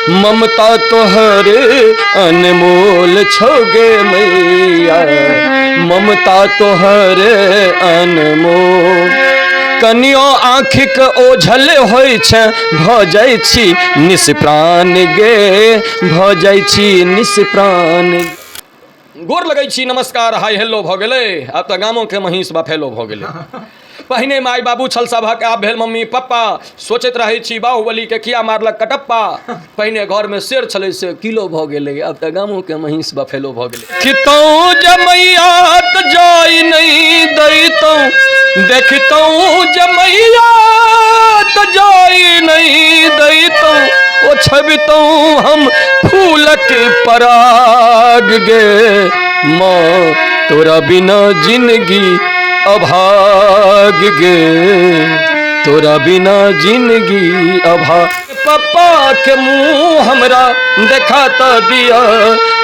ममता तोहर अनमोल छौ गे मैया, ममता तोहर अनमोल। कनियो आँखिक ओझल होइ छै, भऽ जाइ छी निष्प्राण गे, भऽ जाइ छी निष्प्राण। गोर लगै छी, नमस्कार, हाय हेलो भऽ गेलै। आब तऽ गामोके महींस बफेलो भऽ गेलै। पहिने माय बाबू छल सभक, आब भेल मम्मी पप्पा। सोचैत रहै छी बाहुबलीके किया मारलक कटप्पा। पहिने घरमे शेर छलै से किलो भऽ गेलै, आब तऽ गामोके महींस बफेलो भऽ गेलै। कि तौँ जमैया तऽ जाय नहि दैतौँ, देखितौँ जमैया तऽ जाय नहि दैतौँ, ओ छबितौँ हम फूलक पराग गे माँ, तोरा बिना जिनगी अभाग गे, तोरा बिना जिनगी अभाग। पप्पा के मुँह हमरा देखा तऽ दिया,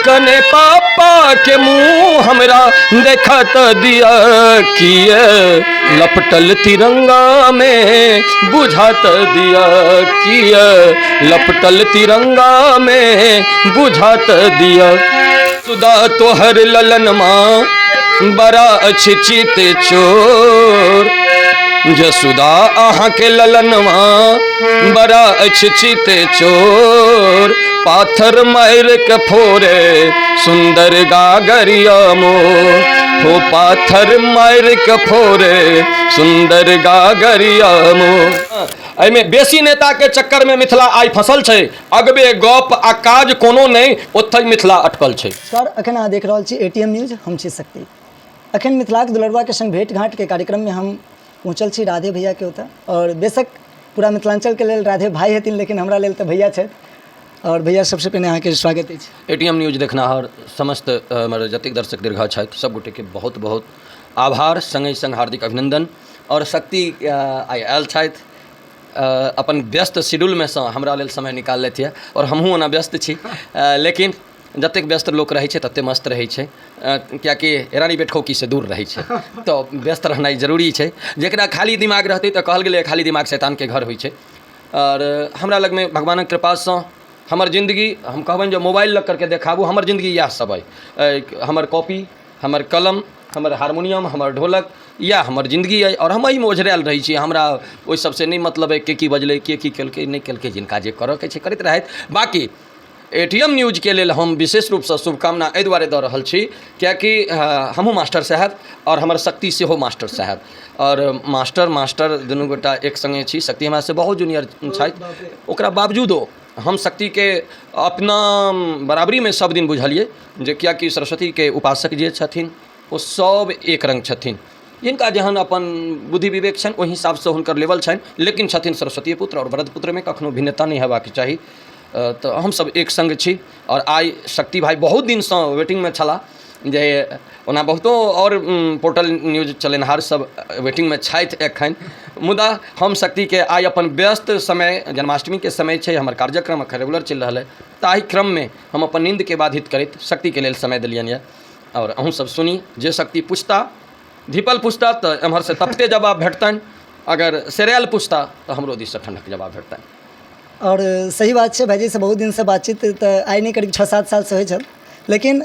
कने पापा के मुँह हमरा देखा तऽ दिया, किए लपटल तिरंगा में बुझा तऽ दिया, किए लपटल तिरंगा में बुझा तऽ दिया। सुदा तोहर ललन माँ बड़ा अछि चित चोर, जसुदा अहाँके ललन माँ बड़ा अछि चित चोर, पाथर मारि के फोरे सुंदर गागरिया मोर, हो पाथर मारि के फोरे सुंदर गागरिया मोर। एहिमे बेसी नेताके चक्करमे मिथिला आइ फसल छै, अगबे गप आ काज कोनो नहि, ओतहि मिथिला अटकल छै। नमस्कार, अखन अहाँ देख रहल छी एटीएम न्यूज, हम छी शक्ति। अखन मिथिलाक दुलरबा के संग भेंट घाट के कार्यक्रम में हम पहुँचल छी राधे भैया के ओतऽ, और बेशक पूरा मिथिलांचल के लेल राधे भाई हेथिन, लेकिन हमरा लेल तऽ भैया छथि। और भैया सबसे पहिने अहाँके स्वागत अछि। एटीएम न्यूज देखनाहर समस्त हमर जतेक दर्शक दीर्घा छथि सब गोटेके बहुत बहुत आभार, संगहि संग हार्दिक अभिनंदन। और शक्ति आइ आयल छथि, अपन व्यस्त शेड्यूलमे सँ हमरा लेल समय निकाललथि यऽ, आओर हमहूँ ओना व्यस्त छी, लेकिन जतेक व्यस्त लोक रहै छै ततेक मस्त रहै छै, किएकि रानी बेटखौकीसँ दूर रहै छै, तऽ व्यस्त रहनाइ जरूरी छै। जकरा खाली दिमाग रहतै तऽ कहल गेलै खाली दिमाग शैतानके घर होइ छै। आओर हमरा लगमे भगवानक कृपासँ हमर जिन्दगी, हम कहबनि जे मोबाइल लऽ करके देखाबू, हमर जिन्दगी इएह सब अइ। हमर कॉपी, हमर कलम, हमर हारमोनियम, हमर ढोलक, इएह हमर जिन्दगी अइ, आओर हम एहिमे ओझरायल रहै छी। हमरा ओहि सबसँ नहि मतलब अइ के की बजलै, के की केलकै नहि केलकै, जिनका जे करऽके छै करैत रहथि। बाँकी ए टी एम न्यूजके लेल हम विशेष रूपसँ शुभकामना एहि दुआरे दऽ रहल छी किएकि हमहूँ मास्टर साहेब आओर हमर शक्ति सेहो मास्टर साहेब, आओर मास्टर मास्टर दुनू गोटा एक सङ्गे छी। शक्ति हमरासँ बहुत जूनियर छथि, ओकरा बावजूदो हम शक्तिके अपना बराबरीमे सब दिन बुझलियै, जे किएकि सरस्वतीके उपासक जे छथिन ओ सब एक रङ्ग छथिन। जिनका जेहन अपन बुद्धि विवेक छनि ओहि हिसाबसँ हुनकर लेवल छनि, लेकिन छथिन सरस्वतीए पुत्र, आओर वरद पुत्रमे कखनो भिन्नता नहि हेबाक चाही। तऽ हमसब एक सङ्ग छी। आओर आइ शक्ति भाइ बहुत दिनसँ वेटिंगमे छलाह, जे ओना बहुतो आओर पोर्टल न्यूज चलेनहार सब वेटिंगमे छथि एखन, मुदा हम शक्तिके आइ अपन व्यस्त समय, जन्माष्टमीके समय छै, हमर कार्यक्रम एखन रेगुलर चलि रहल अइ, ताहि क्रममे हम अपन नींदके बाधित करैत शक्तिके लेल समय देलियनि यऽ। आओर अहूँ सब सुनी, जे शक्ति पुछता धीपल पुछता तऽ एम्हरसँ तपते जवाब भेटतनि, अगर सेरायल पुछता तऽ हमरो दिससँ ठण्डक जवाब भेटतनि। आओर सही बात छै, भाइजीसँ बहुत दिनसँ बातचीत तऽ आइ नहि, करीब 6-7 सालसँ होइ छल, लेकिन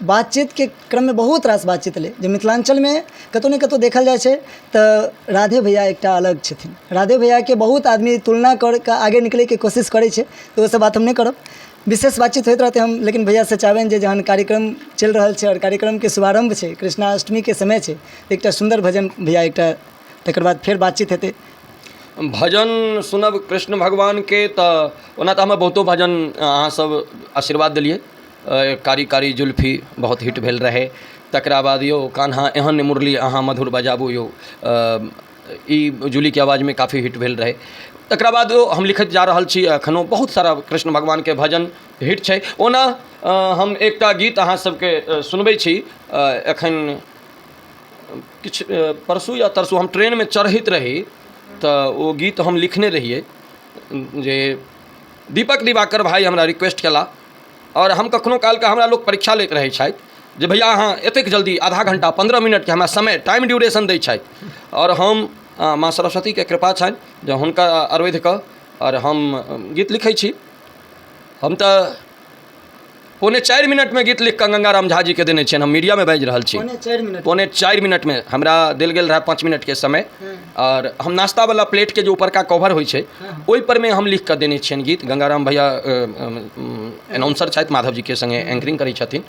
बातचीतके क्रममे बहुत रास बातचीत एलै जे मिथिलाञ्चलमे कतहु ने कतहु देखल जाइ छै तऽ राधे भैया एकटा अलग छथिन। राधे भैयाके बहुत आदमी तुलना करिके आगे निकलैके कोशिश करै छै, तऽ ओसब बात हम नहि करब, विशेष बातचीत होइत रहतै हम। लेकिन भैयासँ चाहबनि जे जहन कार्यक्रम चलि रहल छै आओर कार्यक्रमके शुभारम्भ छै, कृष्णाष्टमीके समय छै, एकटा सुन्दर भजन भैया एकटा, तकर बाद फेर बातचीत हेतै। भजन सुनब कृष्ण भगवानके तऽ ओना तऽ हमर बहुतो भजन अहाँसब आशीर्वाद देलियै, कारी कारी जुल्फी बहुत हिट भेल रहै, तकरा बाद यौ कान्हा एहन मुरली अहाँ मधुर बजाबू यौ, ई जूलीके आवाजमे काफी हिट भेल रहै। तकरा बाद हम लिखैत जा रहल छी, एखनो बहुत सारा कृष्ण भगवानके भजन हिट छै। ओना हम एकटा गीत अहाँ सबके सुनबै छी। एखन किछु परसू या तरसू हम ट्रेनमे चढ़ैत रही तऽ ओ गीत हम लिखने रहियै, जे दीपक दिवाकर भाइ हमरा रिक्वेस्ट केला, आओर हम कखनो कालके हमरा लोक परीक्षा लैत रहै छथि जे भैया अहाँ एतेक जल्दी आधा घण्टा 15 मिनटके हमरा समय टाइम ड्यूरेशन दै छथि, आओर हम माँ सरस्वतीके कृपा छनि जे हुनका अरवैध कऽ आओर हम गीत लिखै छी। हम तऽ 3.75 मिनटमे गीत लिख कऽ गंगाराम झा जीके देने छियनि। हम मीडियामे बाजि रहल छी। 3.75 मिनट? 3.75 मिनटमे हमरा देल गेल रहए 5 मिनटके समय, आओर हम नाश्तावला प्लेटके जे ऊपरका कवर होइ छै ओहि परमे हम लिख कऽ देने छियनि गीत। गंगाराम भैया एनाउंसर छथि, माधव जीके सङ्गे एंकरिंग करै छथिन,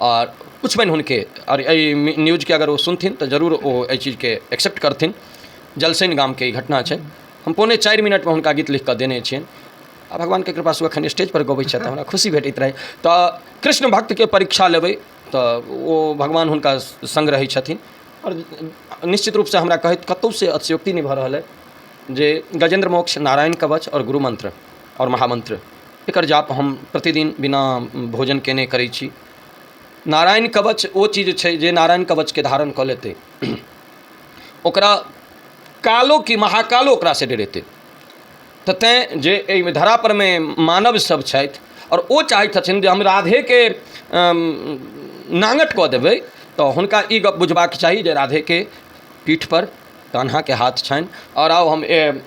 आओर पुछबनि हुनके, आओर एहि न्यूजके अगर ओ सुनथिन तऽ जरूर ओ एहि चीजके एक्सेप्ट करथिन। जलसैन गामके ई घटना छै। हम 3.75 मिनटमे हुनका गीत लिख कऽ देने छियनि, आ भगवानके कृपासँ एखन स्टेजपर गबै छथि, हमरा खुशी भेटैत रहै। तऽ कृष्ण भक्तके परीक्षा लेबै तऽ ओ भगवान हुनका सङ्ग रहै छथिन। आओर निश्चित रूपसँ हमरा कहैत कतहुसँ अतिशयोक्ति नहि भऽ रहल अइ जे गजेन्द्र मोक्ष, नारायण कवच आओर गुरु मन्त्र आओर महामन्त्र, एकर जाप हम प्रतिदिन बिना भोजन केने करै छी। नारायण कवच ओ चीज छै जे नारायण कवचके धारण कऽ लेतै ओकरा कालो की महाकालो ओकरासँ डरेतै। तऽ तैँ जे एहि धरापरमे मानव सब छथि आओर ओ चाहै छथिन जे हम राधेके नाङ्गट कऽ देबै, तऽ हुनका ई गप बुझबाक चाही जे राधेके पीठपर कान्हाके हाथ छनि। आओर आउ,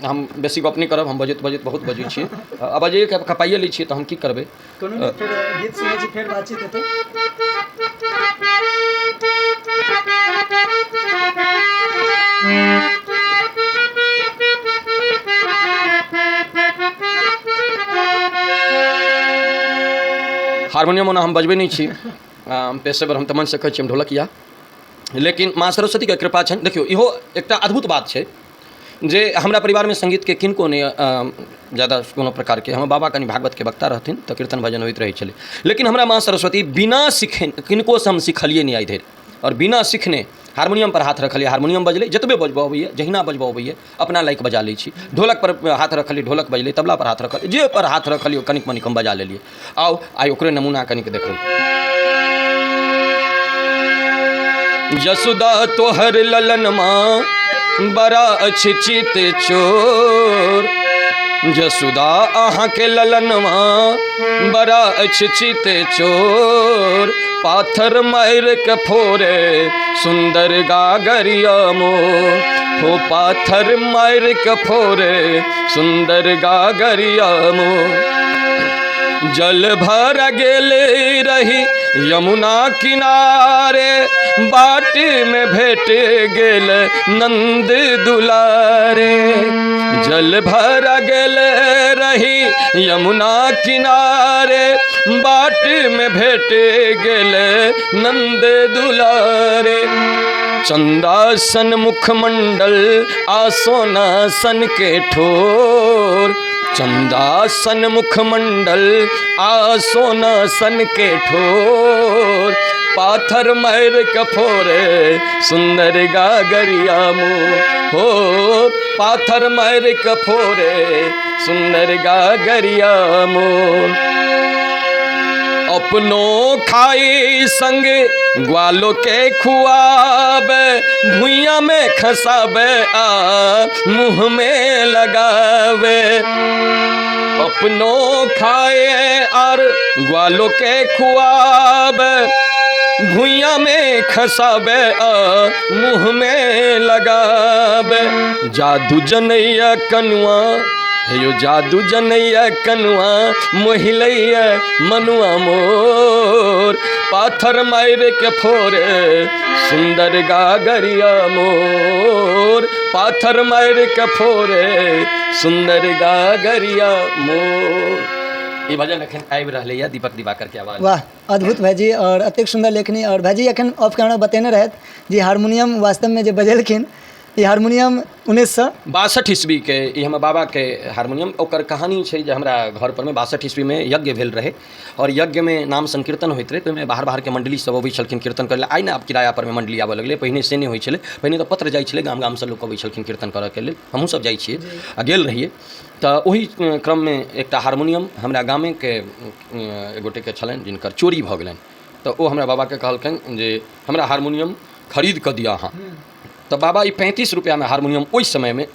हम बेसी गप नहि करब, हम बजैत बजैत बहुत बजै छियै, आ बजैके खपाइए लै छियै, तऽ हम की करबै। कोनो नहि, फेर गीत सुनै छी, फेर बातचीत हेतै। हारमोनियम ओना हम बजबै नहि छी, हम पेशेवर, हम तऽ मन से कहै छी हम ढोलकिया, लेकिन माँ सरस्वतीके कृपा छनि। देखियौ, इहो एकटा अद्भुत बात छै जे हमरा परिवारमे सङ्गीतके किनको नहि ज्यादा कोनो प्रकारके, हमर बाबा कनि भागवतके वक्ता रहथिन तऽ कीर्तन भजन होइत रहै छलै, लेकिन हमरा माँ सरस्वती बिना सिखे, किनकोसँ हम सिखलियै नहि आइ धरि, आओर बिना सिखने हारमोनियमपर हाथ रखलियै, हारमोनियम बजलै, जतबे बजबऽ अबैए, जहिना बजबऽ अबैए अपना लायक बजा लै छी। ढोलकपर हाथ रखलियै, ढोलक बजलै, तबलापर हाथ रखलियै, जे पर हाथ रखलियै कनिक मनिक हम बजा लेलियै। आउ, आइ ओकरे नमूना कनिक देखबै। यशोदा तोहर ललन माँ बड़ा अछि चित चोर, यशोदा अहाँके ललन माँ बड़ा अछि चित चोर, पाथर मारि के फोरे सुंदर गागरिया मोर, हो पाथर मारि के फोरे सुंदर गागरिया मोर। जल भर गेल रही यमुना किनारे, बाट में भेट गेल नंद दुलारे, जल भर गेल रही यमुना किनारे, बाट में भेट गेल नंद दुलारे। चंदासन मुखमंडल आ सोना सन के ठोर, चंदासन मुखमंडल आ सोना सन के ठोर, पाथर मार के फोरे सुंदर गागरिया मोर, हो पाथर मार के फोरे सुंदर गागरिया मोर। अपनो खाई संग ग्वालो के खुआबे, भुइया में खसाबे आ मुँह में लगावे, अपनो खाए और ग्वालो के खुआबे, भुइया में खसाबे आ मुँह में लगावे। जादू जनैया कनुआ, हे यो जादू जनैया कनुआ मोहिलैया मनुआ मोर, पाथर मार के फोरे सुंदर गागरिया मोर, पाथर मार के फोरे सुंदर गागरिया मोर। ई भजन एखन आबि रहलैए दीपक दिवाकर के आवाज। वाह, अद्भुत भाइजी, और अतेक सुन्दर लेखनी। और भाइजी एखन ऑफ कैमरा बतेने रहथि जे हारमोनियम वास्तवमे जे बजेलखिन ई हारमोनियम 1962 ईस्वीके ई हमर बाबाके हारमोनियम। ओकर कहानी छै जे हमरा घर परमे 62 ईस्वीमे यज्ञ भेल रहै और यज्ञमे नाम संकीर्तन होइत रहै, तऽ ओहिमे बाहर बाहरके मण्डली सब अबै छलखिन कीर्तन करै लए। आइ ने आब किराया परमे मण्डली आबऽ लगलै, पहिने से नहि होइ छलै। पहिने तऽ पत्र जाइ छलै, गाम गामसँ लोक अबै छलखिन कीर्तन करऽके लेल, हमहूँ सब जाइ छियै आ गेल रहियै। तऽ ओहि क्रममे एकटा हारमोनियम हमरा गामेके एक गोटेके छलनि जिनकर चोरी भऽ गेलनि, तऽ ओ हमरा बाबाके कहलखिन जे हमरा हारमोनियम खरीद कऽ दिअ अहाँ। तऽ बाबा ई 35 रुपैआमे हारमोनियम ओहि समयमे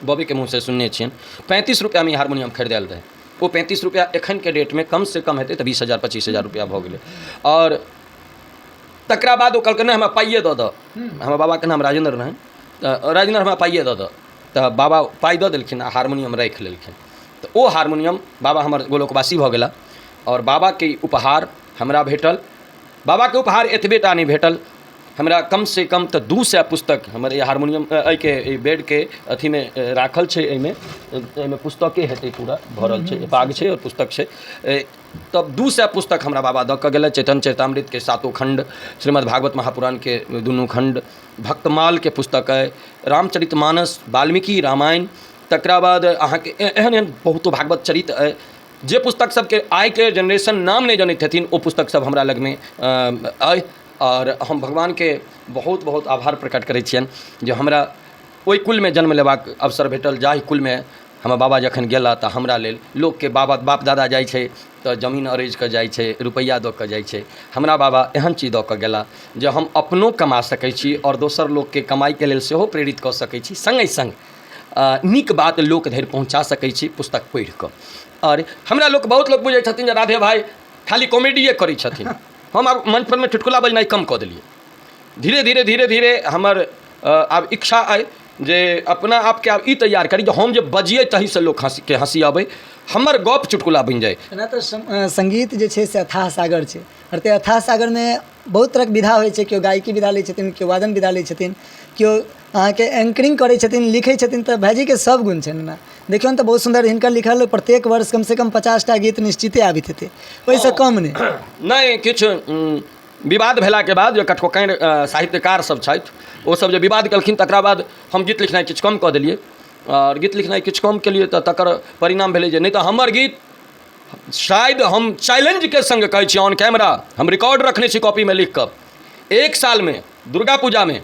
बबेके मुँहसँ सुनने छियनि, 35 रुपैआमे ई हारमोनियम खरीदायल रहै। ओ 35 रुपैआ एखनके डेटमे कमसँ कम हेतै तऽ 20,000 25,000 रुपैआ भऽ गेलै। आओर तकरा बाद ओ कहलकै नहि हमरा पाइए दऽ दऽ, हमर बाबाके नाम राजेन्द्र रहनि, तऽ राजेन्द्र हमरा पाइए दऽ दऽ, तऽ बाबा पाइ दऽ देलखिन आ हारमोनियम राखि लेलखिन। तऽ ओ हारमोनियम बाबा हमर गोलोकवासी भऽ गेला आओर बाबाके उपहार हमरा भेटल। बाबाके उपहार एतबे टा नहि भेटल हमरा, कमसँ कम तऽ 200 पुस्तक हमर ई हारमोनियम एहिके एहि बेडके अथीमे राखल छै। एहिमे एहिमे पुस्तके हेतै, पूरा भरल छै, पाग छै आओर पुस्तक छै। तब 200 पुस्तक हमरा बाबा दऽ कऽ गेलथि। चैतन्य चरितामृतके सातो खण्ड, श्रीमद् भागवत महापुराणके दुनू खण्ड, भक्तमालके पुस्तक अइ, रामचरित मानस, वाल्मीकि रामायण, तकरा बाद अहाँके एहन एहन बहुतो भागवत चरित अइ, जे पुस्तक सबके आइके जेनरेशन नाम नहि जनैत हेथिन ओ पुस्तक सब हमरा लगमे अइ। आओर हम भगवानके बहुत बहुत आभार प्रकट करै छियनि जे हमरा ओहि कुलमे जन्म लेबाक अवसर भेटल जाहि कुलमे हमर बाबा जखन गेला तऽ हमरा लेल लोकके बाबा बाप दादा जाइ छै तऽ जमीन अरजि कऽ जाइ छै, रुपैआ दऽ कऽ जाइ छै, हमरा बाबा एहन चीज दऽ कऽ गेला जे हम अपनो कमा सकै छी आओर दोसर लोकके कमाइके लेल सेहो प्रेरित कऽ सकै छी, सङ्गे सङ्ग नीक बात लोक धरि पहुँचा सकै छी पुस्तक पढ़ि कऽ। आओर हमरा लोक बहुत लोक बुझै छथिन जे राधे भाइ खाली कॉमेडिए करै छथिन। हम आब मंचपरमे चुटकुला बजनाइ कम कऽ देलियै। धीरे धीरे धीरे धीरे हमर आब इच्छा अइ जे अपना आपके आब ई तैयार करी जे हम जे बजियै ताहिसँ लोक हँसीके हँसी अबै, हमर गप चुटकुला बनि जाइ। एना तऽ सङ्गीत जे छै से अथाह सागर छै आओर ताहि अथाह सागरमे बहुत तरहके विधा होइ छै। केओ गायकी विधा लै छथिन, केओ वादन विधा लै छथिन, केओ अहाँके एंकरिंग करै छथिन, लिखै छथिन। तऽ भाइजीके सब गुण छनि। ओना देखियौन तऽ बहुत सुन्दर हिनकर लिखल प्रत्येक वर्ष कमसँ कम 50टा गीत निश्चिते आबैत हेतै, ओहिसँ कम नहि। नहि, किछु विवाद भेलाके बाद जे कठकोकारि साहित्यकार सब छथि ओसब जे विवाद केलखिन तकरा बाद हम गीत लिखनाइ किछु कम कऽ देलियै। आओर गीत लिखनाइ किछु कम केलियै तऽ तकर परिणाम भेलै जे नहि तऽ हमर गीत शायद हम चैलेंजके सङ्ग कहै छी ऑन कैमरा, हम रिकॉर्ड रखने छी कॉपीमे लिख कऽ, एक सालमे दुर्गा पूजामे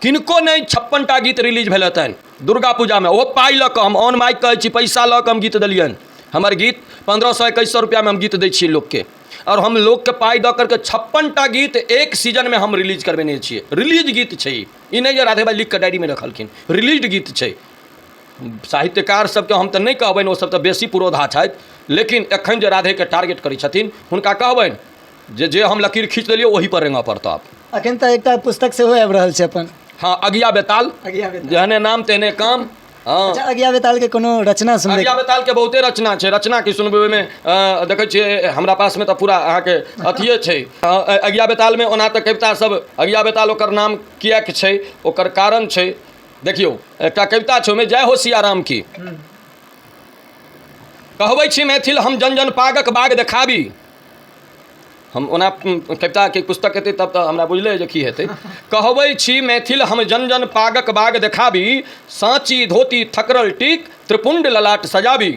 किनको नहि 56टा गीत रिलीज भेल हेतनि दुर्गा पूजामे, ओहो पाइ लऽ कऽ। हम ऑन माइक कहै छी, पैसा लऽ कऽ हम गीत देलियनि। हमर गीत 1500 2100 रुपैआमे हम गीत दै छियै लोकके आओर हम लोकके पाइ दऽ करके 56टा गीत एक सीजनमे हम रिलीज करबेने छियै। रिलीज गीत छै ई, ई नहि जे राधे भाइ लिख कऽ डायरीमे रखलखिन, रिलीज गीत छै। साहित्यकार सबके हम तऽ नहि कहबनि, ओ सब तऽ बेसी पुरोधा छथि, लेकिन एखन जे राधेके टारगेट करै छथिन हुनका कहबनि जे जे हम लकीर खींच देलियै ओही पर रेंगऽ पड़तऽ आब। एखन तऽ एकटा पुस्तक सेहो आबि रहल छै अपन। हँ, अगिया बेताल। अगिया बेताल। जेहने नाम तेहने काम। हँ। अच्छा, अगिया बेतालके कोनो रचना सुनबै? अगिया बेतालके बहुते रचना छै। रचना की सुनबै? ओहिमे देखै छियै हमरा पासमे तऽ पूरा अहाँके अथिये छै। अगिया बेतालमे ओना तऽ कविता सब, अगिया बेताल ओकर नाम किएक छै ओकर कारण छै। देखियौ एकटा कविता छै ओहिमे, जय हो सियाराम की। कहबै छी मैथिल हम जन जन पागक बाग देखाबी। हम ओना कविताके पुस्तक हेतै तब तऽ हमरा बुझले जे की हेतै। कहबै छी मैथिल हम जन जन पागक बाग देखाबी, साँची धोती थकरल टीक त्रिपुण्ड ललाट सजाबी,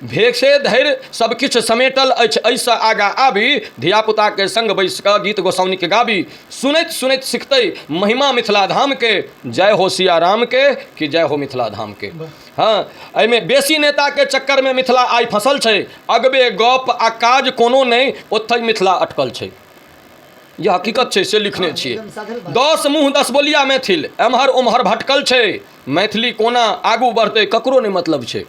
भेषे धरि सब किछु समेटल अछि एहिसँ आगाँ आबी, धियापुताके सङ्ग बैस कऽ गीत गोसाउनिके गाबी, सुनैत सुनैत सिखतै महिमा मिथिला धामके, जय हो सिया रामके कि जय हो मिथिला धामके। हँ, एहिमे बेसी नेताके चक्करमे मिथिला आइ फँसल छै, अगबे गप आ काज कोनो नहि ओतहि मिथिला अटकल छै। ये हकीकत छै से लिखने छियै। 10 मुँह 10 बोलिया मैथिल एम्हर ओम्हर भटकल छै, मैथिली कोना आगू बढ़तै ककरो नहि मतलब छै।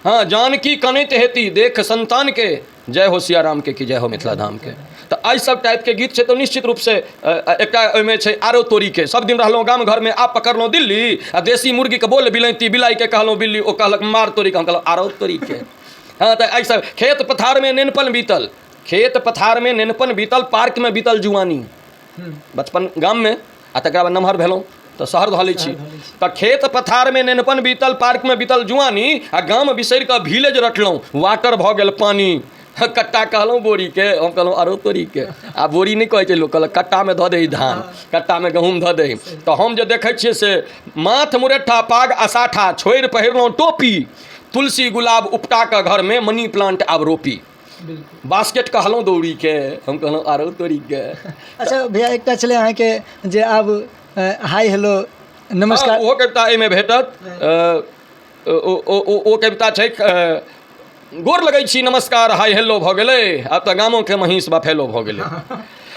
हँ, जानकी कनैत हेती देख संतानके, जय हो सियारामके कि जय हो मिथिला धामके। तऽ एहि सब टाइपके गीत छै। तऽ निश्चित रूपसँ एकटा ओहिमे छै आरो तोरीके, सब दिन रहलहुँ गाम घरमे आब पकड़लहुँ दिल्ली, आ देसी मुर्गीके बोल बिलैती बिलाइके कहलहुँ बिल्ली, ओ कहलक मार तोरीके, हम कहलहुँ आरो तोरीके। हँ, तऽ एहि सब खेत पथारमे नेनपन बीतल, खेत पथारमे नेनपन बीतल, पार्कमे बीतल जुआनी, बचपन गाममे आ तकरा बाद नमहर भेलहुँ तऽ शहर धऽ लै छी। तऽ खेत पथारमे नेनपन बीतल, पार्कमे बीतल जुआनी, आ गाम बिसरि कऽ विलेज रटलहुँ, वाटर भऽ गेल पानी। कट्टा कहलहुँ बोरीके, हम कहलहुँ आरो तोरीके। आ बोरी नहि कहै छै लोक, कहलक कट्टामे धऽ दही धान, कट्टामे गहूँम धऽ दही। तऽ हम जे देखै छियै से माथ मुरेठा पाग असाठा छोड़ि पहिरलहुँ टोपी, तुलसी गुलाब उपटा कऽ घरमे मनी प्लांट आब रोपी, बास्केट कहलहुँ दौड़ीके, हम कहलहुँ आरो तोरीके। अच्छा भैया, एकटा छलै अहाँके जे आब हाय हेलो नमस्कार, ओहो कविता एहिमे भेटत। ओ कविता छै गोर लगै छी नमस्कार हाय हेलो भऽ गेलै, आब तऽ गामोके महींस बफेलो भऽ गेलै।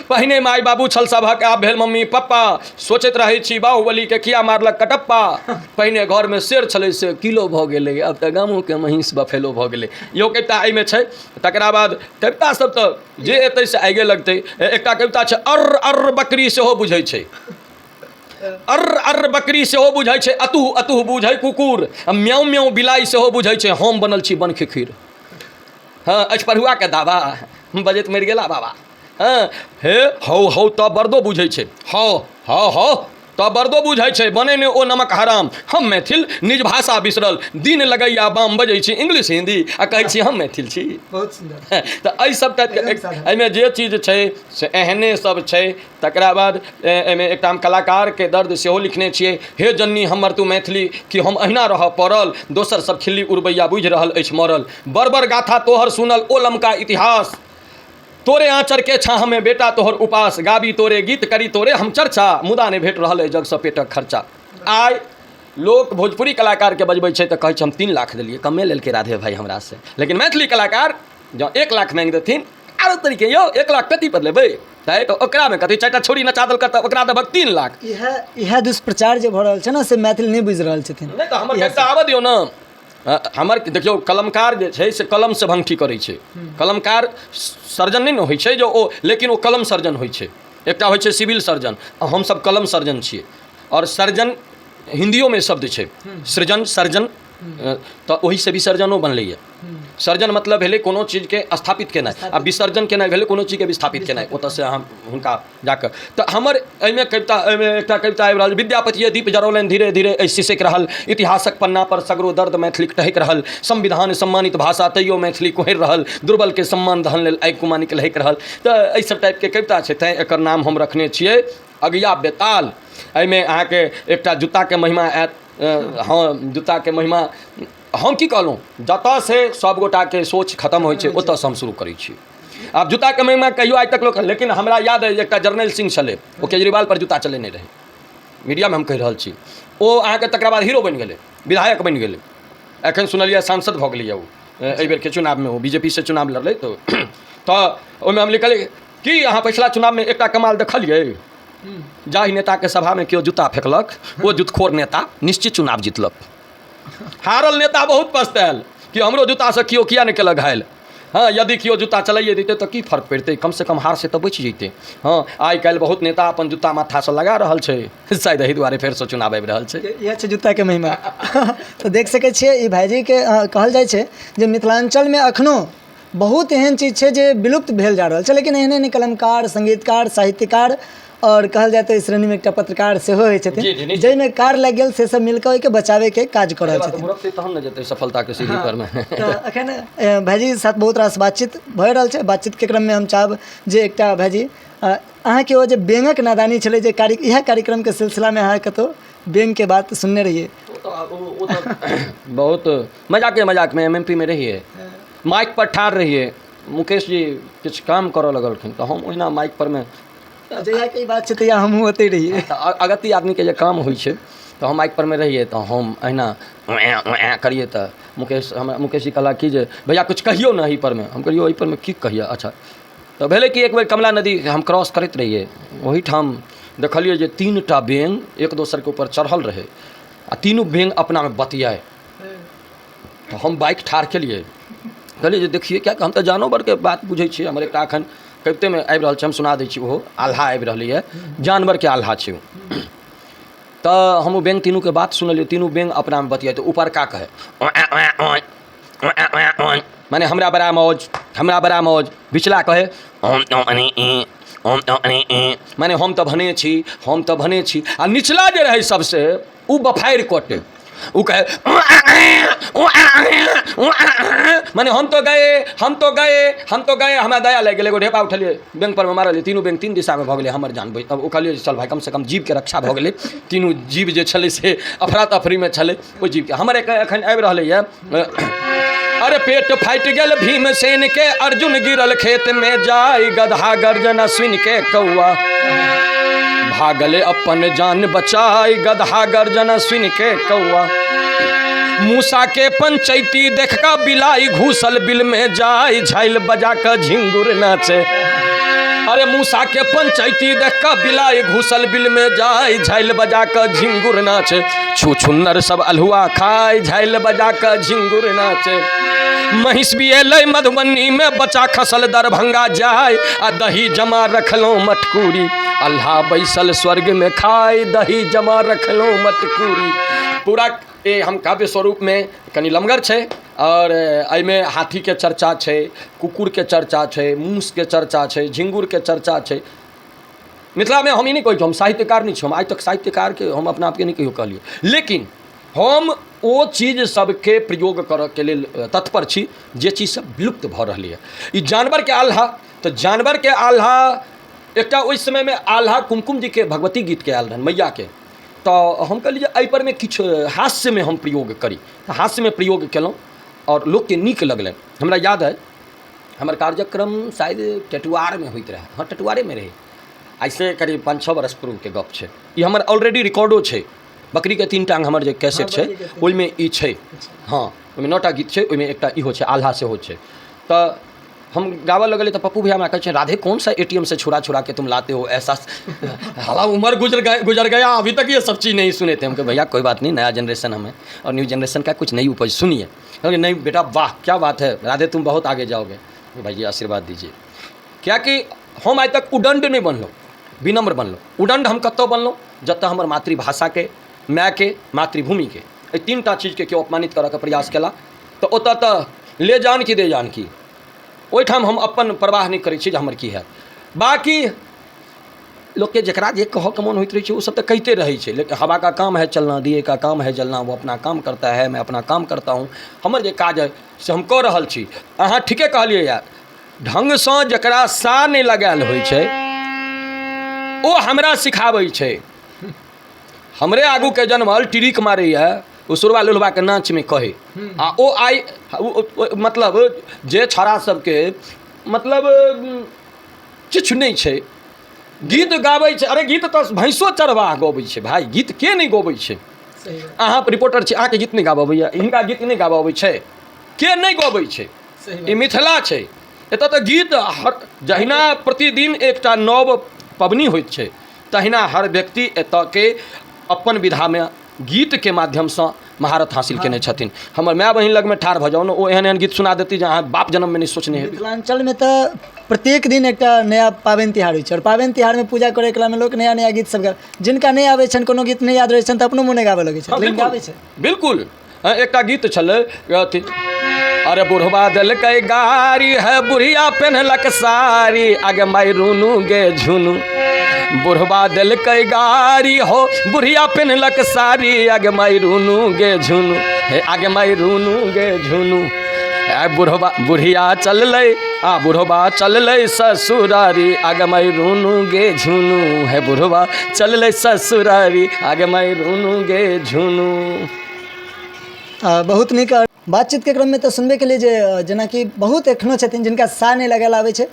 पहिने माय बाबू छल सभक आब भेल मम्मी पप्पा, सोचैत रहै छी बाहुबलीके किया मारलक कटप्पा, पहिने घरमे शेर छलै से किलो भऽ गेलै, आब तऽ गामोके महींस बफेलो भऽ गेलै। इहो कविता एहिमे छै। तकरा बाद कविता सब तऽ जे एतै से आगे लगतै। एकटा कविता छै अर्र अर्र बकरी सेहो बुझै छै। अर्र अर्र बकरी सेहो बुझै छै, अतुह अतुह बुझै कुकुर, आ म्याऊं म्याऊं बिलाइ सेहो बुझै छै, हम बनल छी बनखिखिर। हँ, अछि पढ़ुआके दावा, बजैत मरि गेला बाबा। हँ, हे हौ हौ तऽ बरदो बुझै छै, हौ हौ हौ तऽ बरदो बुझै छै, बने ने ओ नमक हराम। हम मैथिल निज भाषा बिसरल, दिन लगैया बाम, बजै छी इंग्लिश हिंदी आ कहै छी हम मैथिल छी। बहुत सुन्दर। तऽ एहि सब टाइपके एहिमे जे चीज छै से एहने सब छै। तकरा बाद एहिमे एकटा हम कलाकारके दर्द सेहो लिखने छियै। हे जननी हमर तू मैथिली, कि हम अहिना रहऽ पड़ल, दोसर सब खिल्ली उड़बैया बुझि रहल अछि मरल। बड़ बड़ गाथा तोहर सुनल ओ लमका इतिहास, तोरे आँचरके छाँहमे बेटा तोहर उपास, गाबी तोरे गीत करी तोरे हम चर्चा, मुदा नहि भेट रहल अइ जगसँ पेटक खर्चा। आइ लोक भोजपुरी कलाकारके बजबै छै तऽ कहै छै हम 3 लाख देलियै, कमे लेलकै राधे भाइ हमरासँ। लेकिन मैथिली कलाकार जँ 1 लाख माँगि देथिन, आरो तरीके यौ 1 लाख कथी पर लेबै, तऽ ओकरामे कथी 4टा छौड़ी नचा देलकै तऽ ओकरा देबहक 3 लाख। इएह दुष्प्रचार जे भऽ रहल छै ने से मैथिल नहि बुझि रहल छथिन। नहि तऽ हमर कविता आबऽ दियौ ने। हमर देखियौ कलमकार जे छै से कलमसँ भङ्गठी करै छै। कलमकार सर्जन नहि ने होइ छै जे ओ, लेकिन ओ कलम सर्जन होइ छै। एकटा होइ छै सिविल सर्जन, आ हमसब कलम सर्जन छियै। आओर सर्जन हिन्दियोमे शब्द छै, सृजन सर्जन, तऽ ओहिसँ विसर्जनो बनलैए। सर्जन मतलब भेलै कोनो चीजके स्थापित केनाइ, आ विसर्जन केनाइ भेलै कोनो चीजके विस्थापित केनाइ। ओतऽसँ अहाँ हुनका जाकऽ तऽ हमर एहिमे कविता, एहिमे एकटा कविता आबि रहल, विद्यापतिये दीप जरौलनि धीरे धीरे एहि सिसकि रहल, इतिहासक पन्ना पर सगरो दर्द मैथिलीक टहकि रहल, संविधान सम्मानित भाषा तैयो मैथिली कुहरि रहल, दुर्बलके सम्मान धन लेल आगि कुमानिक लहकि रहल। तऽ एहि सब टाइपके कविता छै, तैँ एकर नाम हम रखने छियै अगिया बेताल। एहिमे अहाँके एकटा जूताके महिमा आयत। हँ, जूताके महिमा हम की कहलहुँ, जतऽसँ सभगोटाके सोच खतम होइ छै ओतऽसँ हम शुरू करै छी। आब जूताके महिमा कहियो आइ तक लोक, लेकिन हमरा याद अइ एकटा जरनैल सिंह छलै, ओ केजरीवाल पर जूता चलेने रहै, मीडियामे हम कहि रहल छी। ओ अहाँके तकरा बाद हीरो बनि गेलै, विधायक बनि गेलै, एखन सुनलियै सांसद भऽ गेलैए ओ एहिबेरके चुनावमे, ओ बी जे पी सँ चुनाव लड़लै। तऽ ओहिमे हम लिखलियै कि अहाँ पछिला चुनावमे एकटा कमाल देखलियै, जाहि नेताके सभामे केओ जूता फेकलक ओ जूतखोर नेता निश्चित चुनाव जितलक। हारल नेता बहुत पछतायल कि हमरो जूतासँ केओ किया नहि केलक घायल। हँ, यदि केओ जूता चलाइए दैतै तऽ की फर्क पड़ितै, कमसँ कम हारसँ तऽ बचि जैतै। हँ, आइ काल्हि बहुत नेता अपन जूता माथासँ लगा रहल छै, शायद एहि दुआरे फेरसँ चुनाव आबि रहल छै। इएह छै जूताके महिमा। तऽ देख सकै छियै ई भाइजीके कहल जाइ छै जे मिथिलाञ्चलमे एखनो बहुत एहन चीज छै जे विलुप्त भेल जा रहल छै, लेकिन एहन एहन कलमकार, सङ्गीतकार, साहित्यकार आओर कहल जाय तऽ एहि श्रेणीमे एकटा पत्रकार सेहो होइ छथिन, जी, जी, निश्चित। जाहिमे कार लागि गेल से सब मिलकऽ ओहिके बचाबैके काज कऽ रहल छथिन। मुरकतै तहन ने जेतै सफलताके सीढ़ी पर मे। तऽ एखन भाइजी साथ बहुत रास बातचीत भए रहल छै। बातचीतके क्रममे हम चाहब जे एकटा भाइजी अहाँके ओ जे बेंगक नादानी छलै जे कार्य इएह कार्यक्रमके सिलसिलामे अहाँ कतहु बेंगके बात सुनने रहियै। ओ तऽ बहुत मजाके मजाकमे एम एम पी मे रहियै, माइक पर ठाढ़ रहियै, मुकेश जी किछु काम करऽ लगलखिन तऽ हम ओहिना माइक पर मे जहियाके ई बात छै तहिया हमहूँ ओतहि रहियै। तऽ अगत्ती आदमीके जे काम होइ छै तऽ हम माइक पर मे रहियै तऽ हम अहिना करियै तऽ मुकेश हमरा मुकेश जी कहला कि जे भैया किछु कहियौ ने एहि पर मे। हम कहलियै एहि पर मे की कहियै। अच्छा तऽ भेलै कि एक बेर कमला नदी हम क्रॉस करैत रहियै, ओहिठाम देखलियै जे 3टा बेंग एक दोसरके ऊपर चढ़ल रहै आ तीनू बेंग अपनामे बतियाइ। तऽ हम बाइक ठाढ़ केलियै, कहलियै जे देखियै, किएकि हम तऽ जानवरके बात बुझै छियै। हमर एकटा एखन कवितेमे आबि रहल छै, हम सुना दै छी, ओहो आल्हा आबि रहलैए, जानवरके आल्हा छै ओ। तऽ हम ओ बेंग तीनूके बात सुनलियै, तीनू बेंग अपनामे बतियाइ। तऽ ऊपरका कहै मने हमरा बड़ा मौज, हमरा बड़ा मौज। बिचला कहै मने हम तऽ भने छी, हम तऽ भने छी। आ निचला जे रहै सबसे ओ बफारि कटे, ओ कहे मने हम तो गए, हम तो गए, हम तो गए। हमरा दया लागि गेलै, एगो ढेपा उठेलियै, बैंक परमे मारलियै, तीनू बैंक 3 दिशामे भऽ गेलै, हमर जान बचि। तब ओ कहलियै चल भाइ कमसँ कम जीवके रक्षा भऽ गेलै। तीनू जीव जे छलै से अफरा तफरीमे छलै ओहि जीवके। हमर एखन आबि रहलैए, अरे पेट फाटि गेल भीमसेन के, अर्जुन गिरल खेत में जाय, गदहा गर्जन सुनि के कौआ भागल अपन जान बचाय, गदहा गर्जन सुनि के कौआ। मूसा के पंचैती देख कऽ बिलाई घुसल बिल में जाय, झाइल बजा कऽ झिंगुर नाचे, अरे मूसा के पंचायती देख कऽ बिलाइ घुसल बिल में जाय, झाइल बजा कऽ झिंगुर नाचे, छुछुन्नर सब अल्हुआ खाय, झाइल बजा कऽ झिंगुर नाचे। महिष भी एलै मधुबनी में, बच्चा खसल दरभंगा जाय, आ दही जमा रखलहुँ मटकूरी, अल्लाह बैसल स्वर्ग में खाय, दही जमा रखलहुँ मटकूरी। पूरा ए हम काव्य स्वरूपमे कनि लमगर छै आओर एहिमे हाथीके चर्चा छै, कुकुरके चर्चा छै, मूसके चर्चा छै, झिङ्गुरके चर्चा छै। मिथिलामे हम ई नहि कहै छी हम साहित्यकार नहि छी, हम आइ तक साहित्यकारके हम अपना आपके नहि कहियो कहलियै, लेकिन हम ओ चीज सबके प्रयोग करऽके लेल तत्पर छी जे चीज सब विलुप्त भऽ रहलैए। ई जानवरके आल्हा, तऽ जानवरके आल्हा एकटा ओहि समयमे आल्हा कुमकुम जीके भगवती गीतके आयल रहनि मैयाके, तऽ हम कहलियै जे एहिपर मे किछु हास्यमे हम प्रयोग करी, तऽ हास्यमे प्रयोग केलहुँ आओर लोकके नीक लगलनि। हमरा याद अइ हमर कार्यक्रम शायद टटुआरमे होइत रहए, हँ टटुआरेमे रहै, आइसँ करीब 5-6 बरस पूर्वके गप छै, ई हमर ऑलरेडी रिकॉर्डो छै, बकरीके 3 टाँग हमर जे कैसेट छै ओहिमे ई छै, हँ ओहिमे 9टा गीत छै, ओहिमे एकटा इहो छै आल्हा सेहो छै। तऽ हम गाबऽ लगलियै तऽ पप्पू भैया हमरा कहै छै राधे कौन सा ए टी एम से छुड़ा छुड़ा के तुम लाते हो ऐसा, हाला उम्र गुजर गया अभी तक ये सब चीज़ नहीं सुने थे। हम कहे भैया कोई बात नहीं, नया जनरेशन हमें और न्यू जनरेशन का कुछ नई उपज सुनिए। कहलियै नहीं बेटा वाह क्या बात है राधे, तुम बहुत आगे जाओगे। भाई आशीर्वाद दीजिए। कियाकि हम आइ तक उदण्ड नहि बनलहुँ, विनम्र बनलहुँ। उदण्ड हम कतऽ बनलहुँ? जतऽ हमर मातृभाषाके, मायके, मातृभूमिके, एहि 3टा चीजके केओ अपमानित करऽके प्रयास केला तऽ ओतऽ तऽ ले जान की दे जान की, ओहिठाम हम अपन परवाह नहि करै छी जे हमर की हैत। बाँकी लोकके जकरा जे कहऽके मोन होइत रहै छै ओ सब तऽ कहिते रहै छै, लेकिन हवा का काम है चलना, दिए का काम है जलना, वो अपना काम करता है, मैं अपना काम करता हूँ। हमर जे काज अइ से हम कऽ रहल छी। अहाँ ठीके कहलियै यऽ, ढङ्गसँ जकरा सा नहि लगायल होइ छै ओ हमरा सिखाबै छै। हमरे आगूके जनमल टिरिक मारैए ओ सुरवा लोलबाके नाचमे कहै, आ ओ आइ मतलब जे छौड़ा सबके मतलब किछु नहि छै, गीत गाबै छै। अरे गीत तऽ भैंसो चरवाह गबै छै भाइ, गीत के नहि गबै छै? अहाँ रिपोर्टर छी, अहाँके गीत नहि गाबऽ अबैए, हिनका गीत नहि गाबऽ अबै छै, के नहि गबै छै? ई मिथिला छै, एतऽ तऽ गीत हर जहिना प्रतिदिन एकटा नव पबनी होइत छै तहिना हर व्यक्ति एतऽके अपन विधामे गीतके माध्यमसँ महारत हासिल केने छथिन। हमर माय बहिन लगमे ठाढ़ भऽ जाउ ने, ओ एहन एहन गीत सुना देती जे अहाँ बाप जन्ममे नहि सोचने हेबै। मिथिलाञ्चलमे तऽ प्रत्येक दिन एकटा नया पाबनि तिहार होइ छै, आओर पाबनि तिहारमे पूजा करै कालमे लोक नया नया गीत सब गाबै, जिनका नहि आबै छनि कोनो गीत नहि याद रहै छनि तऽ अपनो मोने गाबऽ लगै छथि, लेकिन गाबै छै। बिल्कुल, एकटा गीत छलै अथी, अरे बुढ़वा देलकै गाड़ी है बुढ़िया पेन्हलक साड़ी, आगे माय रुनू गे झुनू। बुढ़वा देलकै गाड़ी हो बुढ़िया पेन्हलक साड़ी, आगे माय रुनू गे झुनू, हे आगे माय रुनू गे झुनू। आ बुढ़वा बुढ़िया चललै आ बुढ़वा चललै ससुरारी, आगे माय रुनू गे झुनू, हे बुढ़वा चललै ससुरारी, आगे माय रुनू गे झुनू। बहुत नीक बातचीतके क्रममे तऽ सुनबे केलियै जे जेनाकि बहुत एखनो छथिन जिनका सा नहि लगायल आबै छै।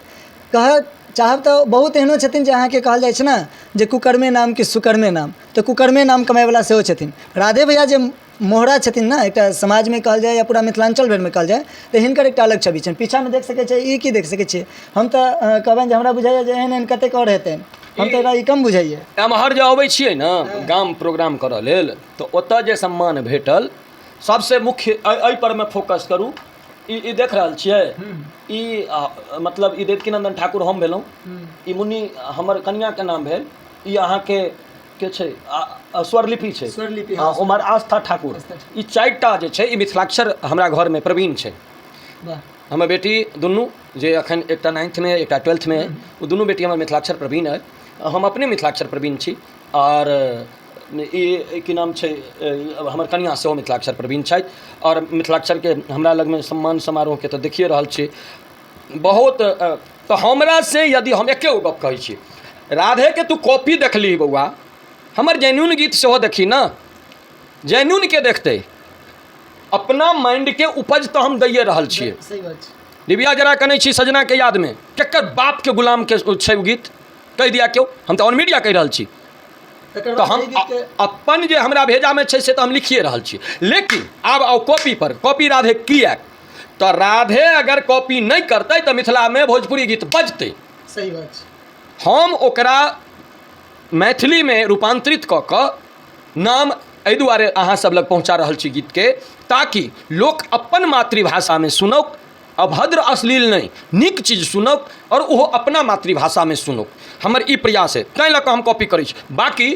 कहऽ चाहब तऽ बहुत एहनो छथिन जे अहाँके कहल जाइ छै ने जे कुकर्मे नाम कि सुकर्मे नाम, तऽ कुकर्मे नाम कमाइवला सेहो छथिन। राधे भैया जे मोहरा छथिन ने, एकटा समाजमे कहल जाय या पूरा मिथिलाञ्चल भरिमे कहल जाय तऽ हिनकर एकटा अलग छवि छनि। पीछामे देख सकै छियै, ई की देख सकै छियै? हम तऽ कहबनि जे हमरा बुझाइए जे एहन एहन कतेक आओर हेतनि, हम तऽ एकरा ई कम बुझाइए। एम्हर जे अबै छियै ने गाम प्रोग्राम करऽ लेल तऽ ओतऽ जे सम्मान भेटल सबसे मुख्य एहि परमे फोकस करू। ई देख रहल छियै, ई मतलब ई देवकीनंदन ठाकुर हम भेलहुँ, ई मुन्नी हमर कनिआँके नाम भेल, ई अहाँके के छै स्वरलिपि छै, स्वरलिपि, हँ, उम्हर आस्था ठाकुर। ई 4टा जे छै ई मिथिलाक्षर हमरा घरमे प्रवीण छै। हमर बेटी दुनू जे अखन एकटा 9thमे एकटा 12thमे, ओ दुनू बेटी हमर मिथिलाक्षर प्रवीण अइ, हम अपने मिथिलाक्षर प्रवीण छी। आओर ई की नाम छै, हमर कनिआँ सेहो मिथिलाक्षर प्रवीण छथि। आओर मिथिलाक्षरके हमरा लगमे सम्मान समारोहके तऽ देखिए रहल छी बहुत। तऽ हमरा से यदि हम एके गो गप कहै छी, राधेके तू कॉपी देखलिही बौआ, हमर जेन्यून गीत सेहो देखही ने, जेन्यूनके देखतै अपना माइंडके उपज तऽ हम दैए रहल छियै। सही बात छै। डिबिया जरा कनै छी सजनाके यादमे, केकर बापके गुलामके छै ओ गीत कहि दिया केओ, हम तऽ ऑन मीडिया कहि रहल छी। तऽ हम अपन जे हमरा भेजामे छै से तऽ हम लिखिए रहल छी, लेकिन आब आउ कॉपी पर, कॉपी राधे किएक? तऽ राधे अगर कॉपी नहि करतै तऽ मिथिलामे भोजपुरी गीत बजतै। सही बात छै। हम ओकरा मैथिलीमे रूपान्तरित कऽ कऽ नाम एहि दुआरे अहाँ सब लग पहुँचा रहल छी गीतके, ताकि लोक अपन मातृभाषामे सुनौक, अभद्र अश्लील नहि, नीक चीज सुनौक आओर ओहो अपना मातृभाषामे सुनौक। हमर ई प्रयास अइ, ताहि लऽ कऽ हम कॉपी करै छी। बाँकी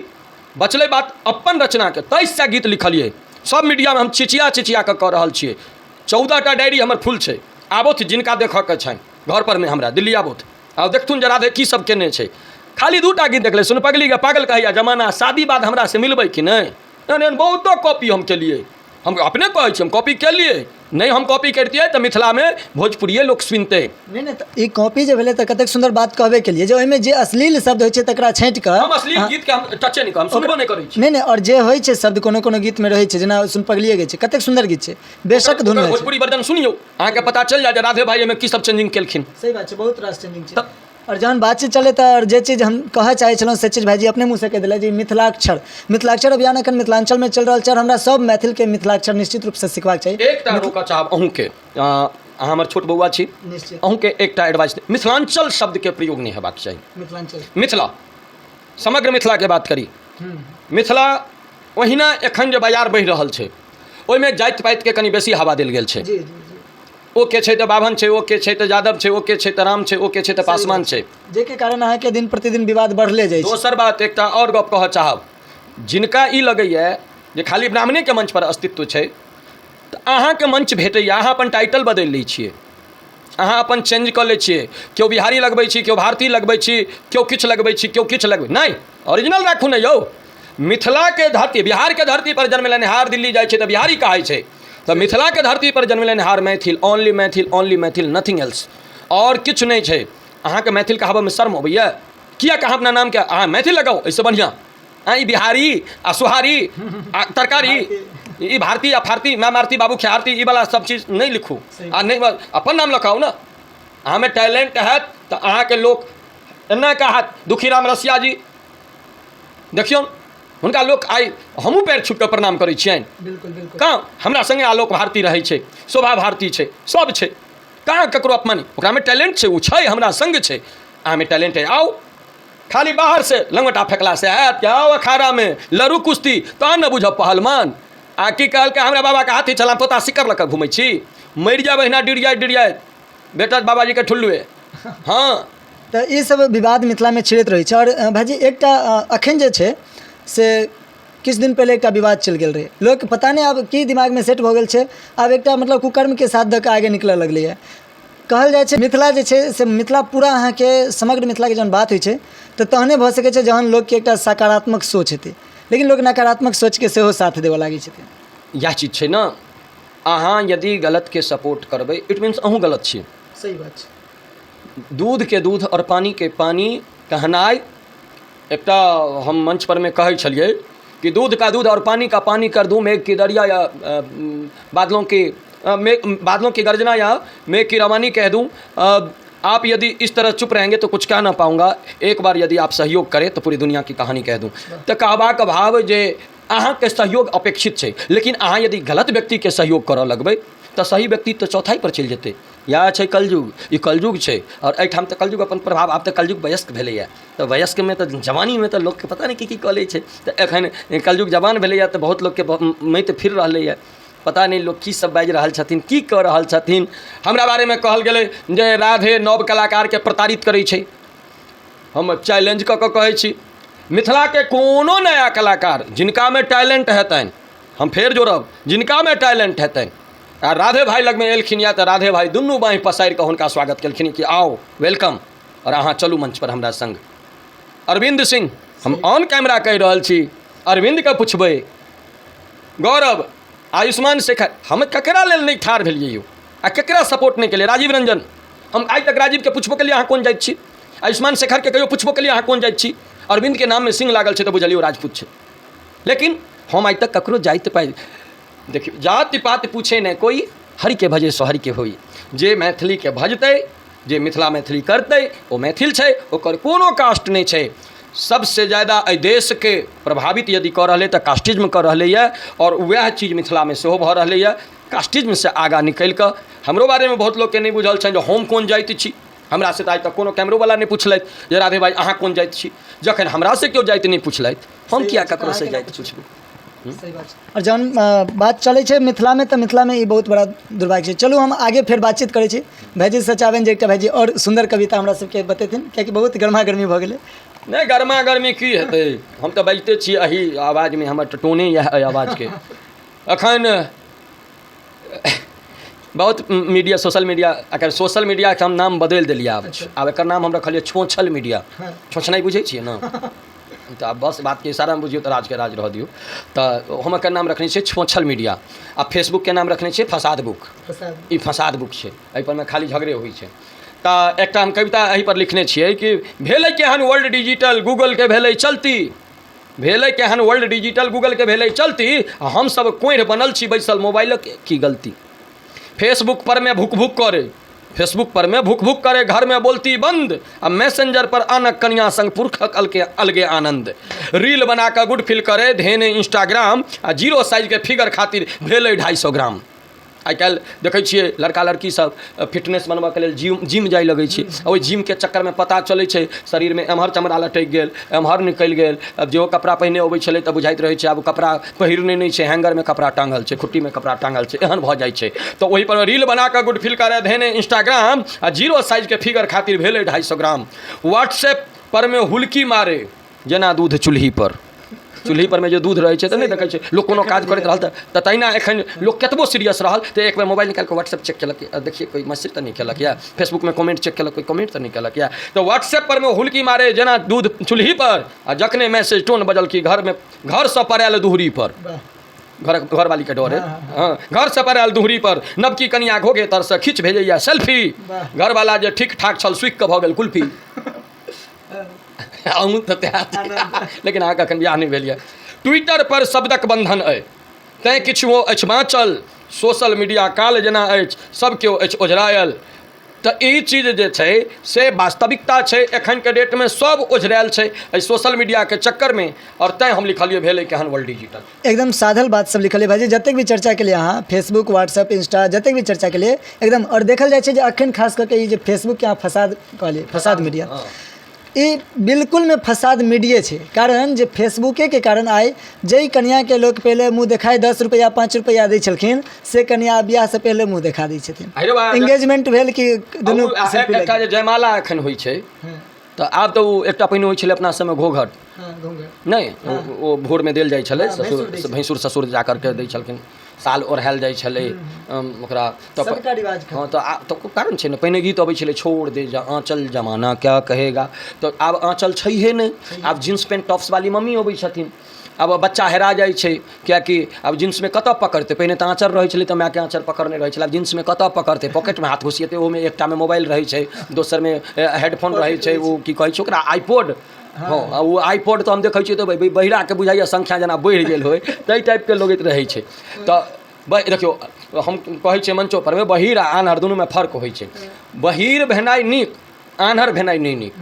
बचलै बात अपन रचनाके, 23 टा गीत लिखलियै, सब मीडियामे हम चिचिया चिचिया कऽ कऽ रहल छियै। 14 टा डायरी हमर फुल छै। आबथु जिनका देखऽके छनि घरपर मे, हमरा दिल्ली आबथु आ देखथुन जे राधे की सब केने छै। खाली 2 टा गीत देखलै, सुन पगली गे पागल कहैया जमाना, शादी बाद हमरासँ मिलबै कि नहि। एहन एहन बहुतो कॉपी हम केलियै। हम अपने कहै छी, हम कॉपी केलियै नहि। हम कॉपी करितियै तऽ मिथिलामे भोजपुरिये लोक सुनितै नहि। नहि तऽ ई कॉपी जे भेलै तऽ कतेक सुन्दर बात कहबे केलियै जे ओहिमे जे अश्लील शब्द होइ छै तकरा छाँटि कऽ हम अश्लील गीतके हम टचे नहि हम सुनबो नहि करै छी। नहि नहि, आओर जे होइ छै शब्द कोनो कोनो गीतमे रहै छै, जेना सुन पगलिए गे छै, कतेक सुन्दर गीत छै, बेशक धुन ओकर भोजपुरी वर्जन सुनियौ, अहाँके पता चलि जायत जे राधे भाई एहिमे की सब चेंजिंग केलखिन। सही बात छै, बहुत रास चेंजिंग छै। आओर जहन बातचीत चलै तऽ आओर जे चीज हम कहऽ चाहै छलहुँ से चीज भाइजी अपने मुँहसँ कहि देलथि जे मिथिलाक्षर, मिथिलाक्षर अभियान एखन मिथिलाञ्चलमे चलि रहल छै आओर हमरा सभ मैथिलके मिथिलाक्षर निश्चित रूपसँ सिखबाक चाही। एकटा रोकऽ चाहब अहूँके, अहाँ हमर छोट बौआ छी। निश्चित। अहूँके एकटा एडवाइस, मिथिलाञ्चल शब्दके प्रयोग नहि हेबाक चाही। मिथिलाञ्चल। मिथिला, समग्र मिथिलाके बात करी। मिथिला ओहिना एखन जे बाजार बढ़ि रहल छै ओहिमे जाति पातिके कनि बेसी हवा देल गेल छै। जी जी जी ओ के छै तऽ बाभन छै, ओ के छै तऽ यादव छै, ओ के छै तऽ राम छै, ओ के छै तऽ पासवान छै, जाहिके कारण अहाँके दिन प्रतिदिन विवाद बढ़ले जाइ छै। दोसर बात, एकटा आओर गप कहऽ चाहब, जिनका ई लगैए जे खाली ब्राह्मणेके मंचपर अस्तित्व छै, तऽ अहाँके मंच भेटैए, अहाँ अपन टाइटल बदलि लै छियै, अहाँ अपन चेंज कऽ लै छियै। केओ बिहारी लगबै छी, केओ भारती लगबै छी, केओ किछु लगबै छी, केओ किछु लगबै। नहि, ओरिजिनल राखू ने यौ। मिथिलाके धरती, बिहारके धरती पर जन्म लेनिहार दिल्ली जाइ छै तऽ बिहारी कहाइ छै, तऽ मिथिलाके धरती पर जन्म लेनिहार Maithil, only Maithil, only Maithil, nothing else, आओर किछु नहि छै। अहाँके मैथिल कहाबऽमे शर्म अबैए? किएक अहाँ अपना नामके अहाँ मैथिल लगाउ, एहिसँ बढ़िआँ अहाँ ई बिहारी आ सोहारी आ तरकारी, ई भारती आ फारती, माय मारती बाबू खेहारती, ई वाला सब चीज नहि लिखू आ नहि अपन नाम लिखाउ ने। अहाँमे टैलेंट हैत तऽ अहाँके लोक एना कहत। दुखी राम रसिया जी देखियौ, हुनका लोक आइ हमहूँ पैर छुपि कऽ प्रणाम करै छियनि। बिल्कुल बिल्कुल। कहाँ हमरा सङ्गे आलोक भारती रहै छै, शोभा भारती छै, सब छै, कहाँ ककरो अपमान? ओकरामे टैलेंट छै, ओ छै, हमरा सङ्ग छै। अहाँमे टैलेंट है, आउ। खाली बाहरसँ लंगोटा फेकलासँ आयत कि आउ अखाड़ामे लड़ू कुश्ती तहन ने बुझब पहलवान। आ की कहलकै, हमरा बाबाके हाथी छल, हम तोता सिक्कर लऽ कऽ घुमै छी, मरि जायब अहिना डिरियाइत डिरियाइत, भेटत बाबाजीके ठुल्लुए। हँ, तऽ ई सब विवाद मिथिलामे छिड़ैत रहै छै। आओर भाइजी, एकटा अखन जे छै से किछु दिन पहिले एकटा विवाद चलि गेल रहै। लोक पता नहि आब की दिमागमे सेट भऽ गेल छै, आब एकटा मतलब कुकर्मके साथ दऽ कऽ आगे निकलऽ लगलैए। कहल जाइ छै मिथिला जे छै से मिथिला पूरा अहाँके समग्र मिथिलाके जहन बात होइ छै तऽ तहने भऽ सकै छै जहन लोकके एकटा सकारात्मक सोच हेतै, लेकिन लोक नकारात्मक सोचके सेहो साथ देबऽ लागै छथिन। इएह चीज छै ने, अहाँ यदि गलतके सपोर्ट करबै, it means अहूँ गलत छी। सही बात छै। दूधके दूध आओर पानिके पानि कहनाइ, एकटा हम मंच पर मे कहै छलियै कि दूध का दूध और पानी का पानी कर दूँ, मेघ की दरिया या बादलों की मेघ, बादलों की गर्जना या मेघ की रवानी कह दूँ, आप यदि इस तरह चुप रहेंगे तो कुछ कह ना पाऊँगा, एक बार यदि आप सहयोग करें तो पूरी दुनिया की कहानी कह दूँ। तऽ कहबाक भाव जे अहाँके सहयोग अपेक्षित छै, लेकिन अहाँ यदि गलत व्यक्तिके सहयोग करऽ लगबै तऽ सही व्यक्ति तऽ चौथाइ पर चलि जेतै। इएह छै कलयुग, ई कलयुग छै। आओर एहिठाम तऽ कलयुग अपन प्रभाव, आब तऽ कलयुग वयस्क भेलैए, तऽ वयस्कमे तऽ जवानीमे तऽ लोकके पता नहि की की कऽ लै छै। तऽ एखन कलयुग जवान भेलैए तऽ बहुत लोकके मति फिर रहलैए, पता नहि लोक की सब बाजि रहल छथिन, की कऽ रहल छथिन। हमरा बारेमे कहल गेलै जे राधे नव कलाकारके प्रताड़ित करै छै। हम चैलेंज कऽ कऽ कहै छी, मिथिलाके कोनो नया कलाकार जिनकामे टैलेंट हेतनि, हम फेर जोड़ब, जिनकामे टैलेंट हेतनि आ राधे भाइ लगमे एलखिन या तऽ राधे भाइ दुनू बाँहि पसारि कऽ हुनका स्वागत केलखिन कि आउ, welcome, आओर अहाँ चलू मंच पर हमरा संग। अरविन्द सिंह, हम ऑन कैमरा कहि रहल छी, अरविन्दके पुछबै, गौरव, आयुष्मान शेखर, हम ककरा लेल नहि ठाढ़ भेलियै यौ आ ककरा सपोर्ट नहि केलियै? राजीव रंजन, हम आइ तक राजीवके पुछबो केलियै अहाँ कोन जाति छी? आयुष्मान शेखरके कहियो पुछबो केलियै अहाँ कोन जाति छी? अरविन्दके नाममे सिंह लागल छै तऽ बुझलियौ राजपूत छै। लेकिन हम आइ तक ककरो जाति पाति, देखियौ, जाति पाति पूछे नहि कोइ, हरिके भजे सो हरिके होई। जे मैथिलीके भजतै, जे मिथिला मैथिली करतै, ओ मैथिल छै, ओकर कोनो कास्ट नहि छै। सबसँ ज्यादा एहि देशके प्रभावित यदि कऽ रहलै तऽ कास्टिज्म कऽ रहलैए, आओर वएह चीज मिथिलामे सेहो भऽ रहलैए। कास्टिज्मसँ आगाँ निकलि कऽ हमरो बारेमे बहुत लोकके नहि बुझल छनि जे हम कोन जाति छी। हमरासँ तऽ आइ तक कोनो कैमरोवला नहि पुछलथि जे राधे भाइ अहाँ कोन जाति छी। जखन हमरासँ केओ जाति नहि पुछलथि, हम किया ककरोसँ जाति पुछबै? सही बात छै। आओर जहन बात चलै छै मिथिलामे, तऽ मिथिलामे ई बहुत बड़ा दुर्भाग्य छै। चलू, हम आगे फेर बातचीत करै छी भाइजीसँ। चाहबनि जे एकटा भाइजी आओर सुन्दर कविता हमरा सबके बतेथिन, कियाकि बहुत गर्मा गर्मी भऽ गेलै। नहि, गर्मा गर्मी की हेतै? हम तऽ बाजिते छी एहि आवाजमे, हमर तऽ टोने इएह अइ आवाजके। एखन बहुत मीडिया, सोशल मीडिया, एकर सोशल मीडियाके हम नाम बदलि देलियै आब। आब एकर नाम हम रखलियै छोछल मीडिया। छोछनाइ बुझै छियै ने? तऽ आब बस बातके इशारामे बुझियौ, तऽ राजके राज रहऽ दियौ। तऽ हम एकर नाम रखने छियै छोछल मीडिया आ फेसबुकके नाम रखने छियै फसाद बुक। ई फसाद बुक छै, एहिपर मे खाली झगड़े होइ छै। तऽ एकटा हम कविता एहिपर लिखने छियै कि भेलै केहन वर्ल्ड डिजिटल गूगलके भेलै चलती, भेलै केहन वर्ल्ड डिजिटल गूगलके भेलै चलती, आ हमसभ कोढ़ि बनल छी बैसल मोबाइलक की गलती। फेसबुक पर मे भुक भुक करे, फेसबुक पर मे भुक भुक करे, घरमे बोलती बंद, आ मैसेंजर पर आनक कनिया संग पुरखक अलगे अलगे आनंद। रील बना कऽ गुड फील करे धेने इंस्टाग्राम, आ जीरो साइजके फिगर खातिर भेलै 250 ग्राम। आइ काल्हि देखै छियै लड़का लड़की सब फिटनेस बनबऽके लेल जिम जिम जाय लगै छै, आ ओहि जिमके चक्करमे पता चलै छै शरीरमे एम्हर चमड़ा लटकि गेल, एम्हर निकलि गेल। आब जेहो कपड़ा पहिने अबै छलै तऽ बुझाइत रहै छै आब ओ कपड़ा पहिरने नहि छै, हैंगरमे कपड़ा टाँगल छै, खुट्टीमे कपड़ा टाँगल छै, एहन भऽ जाइ छै। तऽ ओहिपर रील बना कऽ गुड फील करय धेने इंस्टाग्राम, आ जीरो साइजके फिगर खातिर भेलै 250 ग्राम। व्हाट्सएप परमे हुलकी मारे जेना दूध चूल्ही पर, चूल्ही परमे जे दूध रहै छै तऽ नहि देखै छै लोक कोनो काज करैत रहल तऽ तहिना एखन लोक कतबो सीरियस रहल तऽ एक बेर मोबाइल निकालि कऽ व्हाट्सएप चेक केलक, देखिए कोइ मैसेज तऽ नहि केलक यऽ, फेसबुकमे कमेंट चेक केलक, कोइ कमेंट तऽ नहि केलक यऽ। तऽ व्हाट्सएप परमे हुलकी मारे जेना दूध चूल्ही पर, आ जखने मैसेज टोन बजल कि घरमे घरसँ पड़ायल दुहरी पर, घर घरवालीके डरे, हँ, घरसँ पड़ायल दुहरी पर नवकी कनिया घोघे तरसँ खींच भेजैया सेल्फी, घरवाला जे ठीक ठाक छल सुखि कऽ भऽ गेल कुल्फी। अहूँ तऽ तैयार छी, लेकिन अहाँके एखन बियाह नहि भेल यऽ। ट्विटर पर शब्दक बन्धन अइ तैँ किछुओ अछि बाँचल, सोशल मीडिया काल जेना अछि सब केओ अछि ओझरायल। तऽ ई चीज जे छै से वास्तविकता छै, एखनके डेटमे सब ओझरायल छै एहि सोशल मीडियाके चक्करमे, आओर तैँ हम लिखलियै भेलै केहन वर्ल्ड डिजिटल। एकदम साधल बात सब लिखलियै भाइजी। जतेक भी चर्चा केलियै अहाँ, फेसबुक, व्हाट्सएप, इंस्टा, जतेक भी चर्चा केलियै एकदम। आओर देखल जाइ छै जे एखन खास कऽ के ई जे फेसबुकके अहाँ फसाद कहलियै, फसाद मीडिया, ई बिल्कुलमे फसाद मीडिये छै। कारण जे फेसबुकेके कारण आइ जाहि कनिआँके लोक पहिले मुँह देखाइ 10 रुपैआ 5 रुपैआ दै छलखिन, से कनिआँ बियाहसँ पहिले मुँह देखा दै छथिन। एंगेजमेंट भेल कि दुनू एकटा जे जयमाला एखन होइ छै, तऽ आब तऽ ओ एकटा पहिने होइ छलै अपना सबमे घोघट, नहि, ओ भोरमे देल जाइ छलै, ससुर भैंसुर ससुर जा करके दै छलखिन, साल ओढ़ायल जाइ छलै ओकरा। तऽ हँ, तऽ आब तऽ कारण छै ने, पहिने गीत अबै छलै छोड़ दे जा आँचल जमाना क्या कहेगा, तऽ आब आँचल छैहे नहि, आब जींस पैंट टॉप्स वाली मम्मी अबै छथिन। आब बच्चा हेरा जाइ छै, किएकि आब जींसमे कतऽ पकड़तै? पहिने तऽ आँचर रहै छलै तऽ मायके आँचर पकड़ने रहै छलै, आब जींसमे कतऽ पकड़तै? पॉकेटमे हाथ घुसिएतै, ओहिमे एकटामे मोबाइल रहै छै, दोसरमे हेडफोन रहै छै, ओ की कहै छै ओकरा, आइपोड। हँ, ओ आइपोड तऽ हम देखै छियै तऽ बहिराके बुझाइए संख्या जेना बढ़ि गेल होइ, ताहि टाइपके लगैत रहै छै। तऽ देखियौ, हम कहै छियै मंचो परमे, बहीर आ आन्हर दुनूमे फर्क होइ छै। बहीर भेनाइ नीक, आन्हर भेनाइ नहि नीक।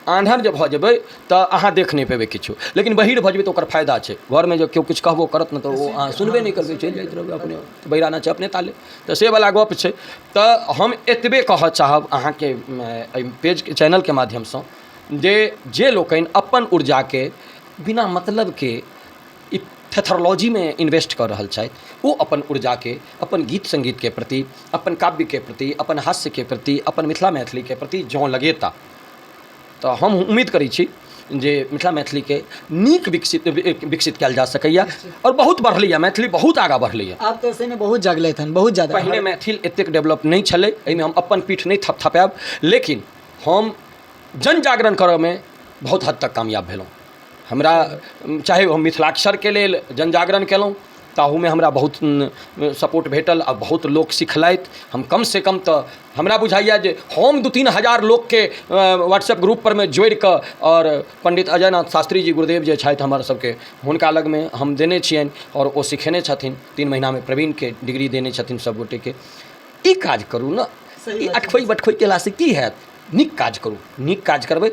आन्हर जे भऽ जेबै तऽ अहाँ देख नहि पेबै किछु, लेकिन बहीर भऽ जेबै तऽ ओकर फायदा छै, घरमे जे केओ किछु कहबो करत ने तऽ ओ अहाँ सुनबे नहि करबै, चलि जाइत रहबै अपने, बहिरा नाचै अपने ताले, तऽ से वला गप छै। तऽ हम एतबे कहऽ चाहब अहाँके एहि पेज चैनलके माध्यमसँ जे जे लोकनि अपन ऊर्जाके बिना मतलबके ई थेथरोलॉजीमे इन्वेस्ट कऽ रहल छथि, ओ अपन ऊर्जाके अपन गीत सङ्गीतके प्रति, अपन काव्यके प्रति, अपन हास्यके प्रति, अपन मिथिला मैथिलीके प्रति जँ लगेता तऽ हम उम्मीद करै छी जे मिथिला मैथिलीके नीक विकसित विकसित कयल जा सकैए। आओर बहुत बढ़लैए मैथिली, बहुत आगाँ बढ़लैए। आब तऽ सहीमे बहुत जगलथि हन, बहुत ज्यादा। पहिने मैथिल एतेक डेवलप नहि छलै, एहिमे हम अपन पीठ नहि थपथपायब, लेकिन हम जन जागरण करऽमे बहुत हद तक कामयाब भेलहुँ। हमरा चाहे हम मिथिलाक्षरके लेल जन जागरण केलहुँ, ताहूमे हमरा बहुत सपोर्ट भेटल आ बहुत लोक सिखलथि। हम कमसँ कम तऽ हमरा बुझाइए जे हम 2-3 हजार लोकके व्हाट्सएप ग्रुपपर मे जोड़िकऽ आओर पण्डित अजय नाथ शास्त्री जी गुरुदेव जे छथि हमर सबके, हुनका लगमे हम देने छियनि आओर ओ सिखेने छथिन, 3 महीनामे प्रवीणके डिग्री देने छथिन सब गोटेके। ई काज करू ने, ई अठखोइ बटखोइ केलासँ की हैत? नीक काज करू, नीक काज करबै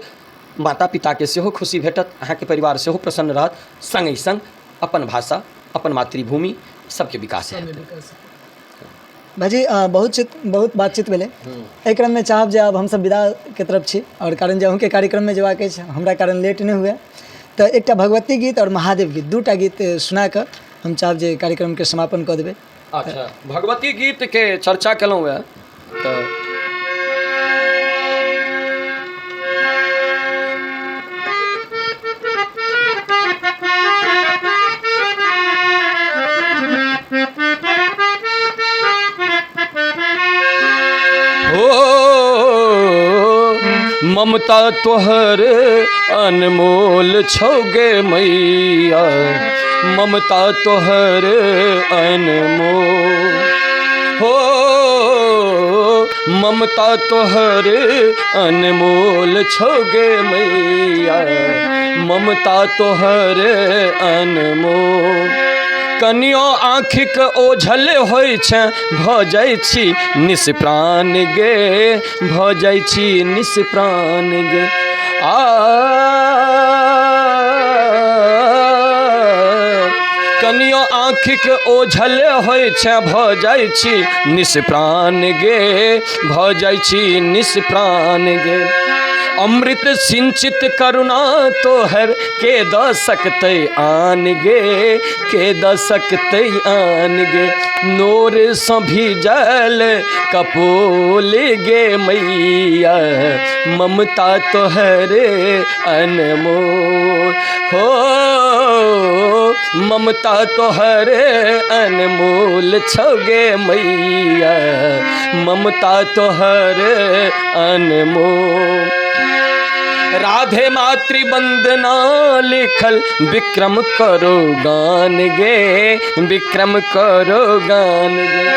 माता पिताके सेहो खुशी भेटत, अहाँके परिवार सेहो प्रसन्न रहत, सङ्गहि सङ्ग अपन भाषा, अपन मातृभूमि सबके विकास हेतै। भाजी, बहुत बातचीत भेलै। एहि क्रममे चाहब जे आब हमसब विदाके तरफ छी, आओर कारण जे अहूँके कार्यक्रममे जेबाक अछि, हमरा कारण लेट नहि हुए, तऽ एकटा भगवती गीत आओर महादेव गीत, दूटा गीत सुना कऽ हम चाहब जे कार्यक्रमके समापन कऽ देबै। अच्छा, भगवती गीतके चर्चा केलहुँ हेँ तऽ हो ममता तोहर अनमोल छौ गे मैया, ममता तोहर अनमोल हो, ममता तोहर अनमोल छौ गे मैया, ममता तोहर अनमोल। कनियो आँखिक ओझल होइ छै भऽ जाइ छी निष्प्राण गे, भऽ जाइ छी निष्प्राण गे। आ कनियो आँखिक ओझल होइ छै भऽ जाइ छी निष्प्राण गे, भऽ जाइ छी निष्प्राण गे। अमृत सिंचित करुणा तोहर के दऽ सकतै आन गे, के दऽ सकतै आन गे। नोरसँ भीजल कपोल गे मैया, ममता तोहर अनमोल हो, ममता तोहर अनमोल छौ गे मैया, ममता तोहर अनमोल। राधे मातृवंदना लिखल विक्रम करो गान गे, विक्रम करो गान गे।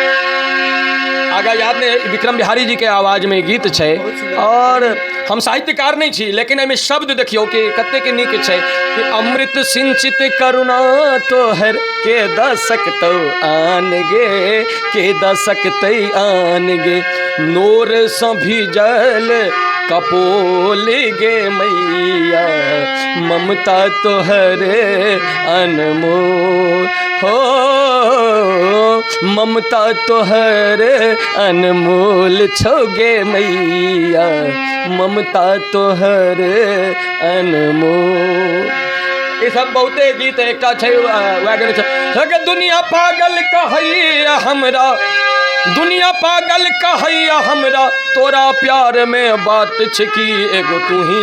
आगा याद नहीं, विक्रम बिहारी जी के आवाज में गीत छै। और हम साहित्यकार नहीं छी, लेकिन एहिमे शब्द देखियौ कि कतेक नीक छै कि अमृत सिंचित करुणा तोहर के दऽ सकतौ आन गे, के दऽ सकतै आन गे। नोरसँ भीजल कपोल गे मैया, ममता तोहर अनमोल हो, ममता तोहर अनमोल छौ गे मैया, ममता तोहर अनमोल। ई सब बहुते गीत एकटा छै, वएह गेने छै हे दुनिया पागल कहैया हमरा, दुनिया पागल कहैया हमरा, तोरा प्यार में बात छै की एगो तू ही,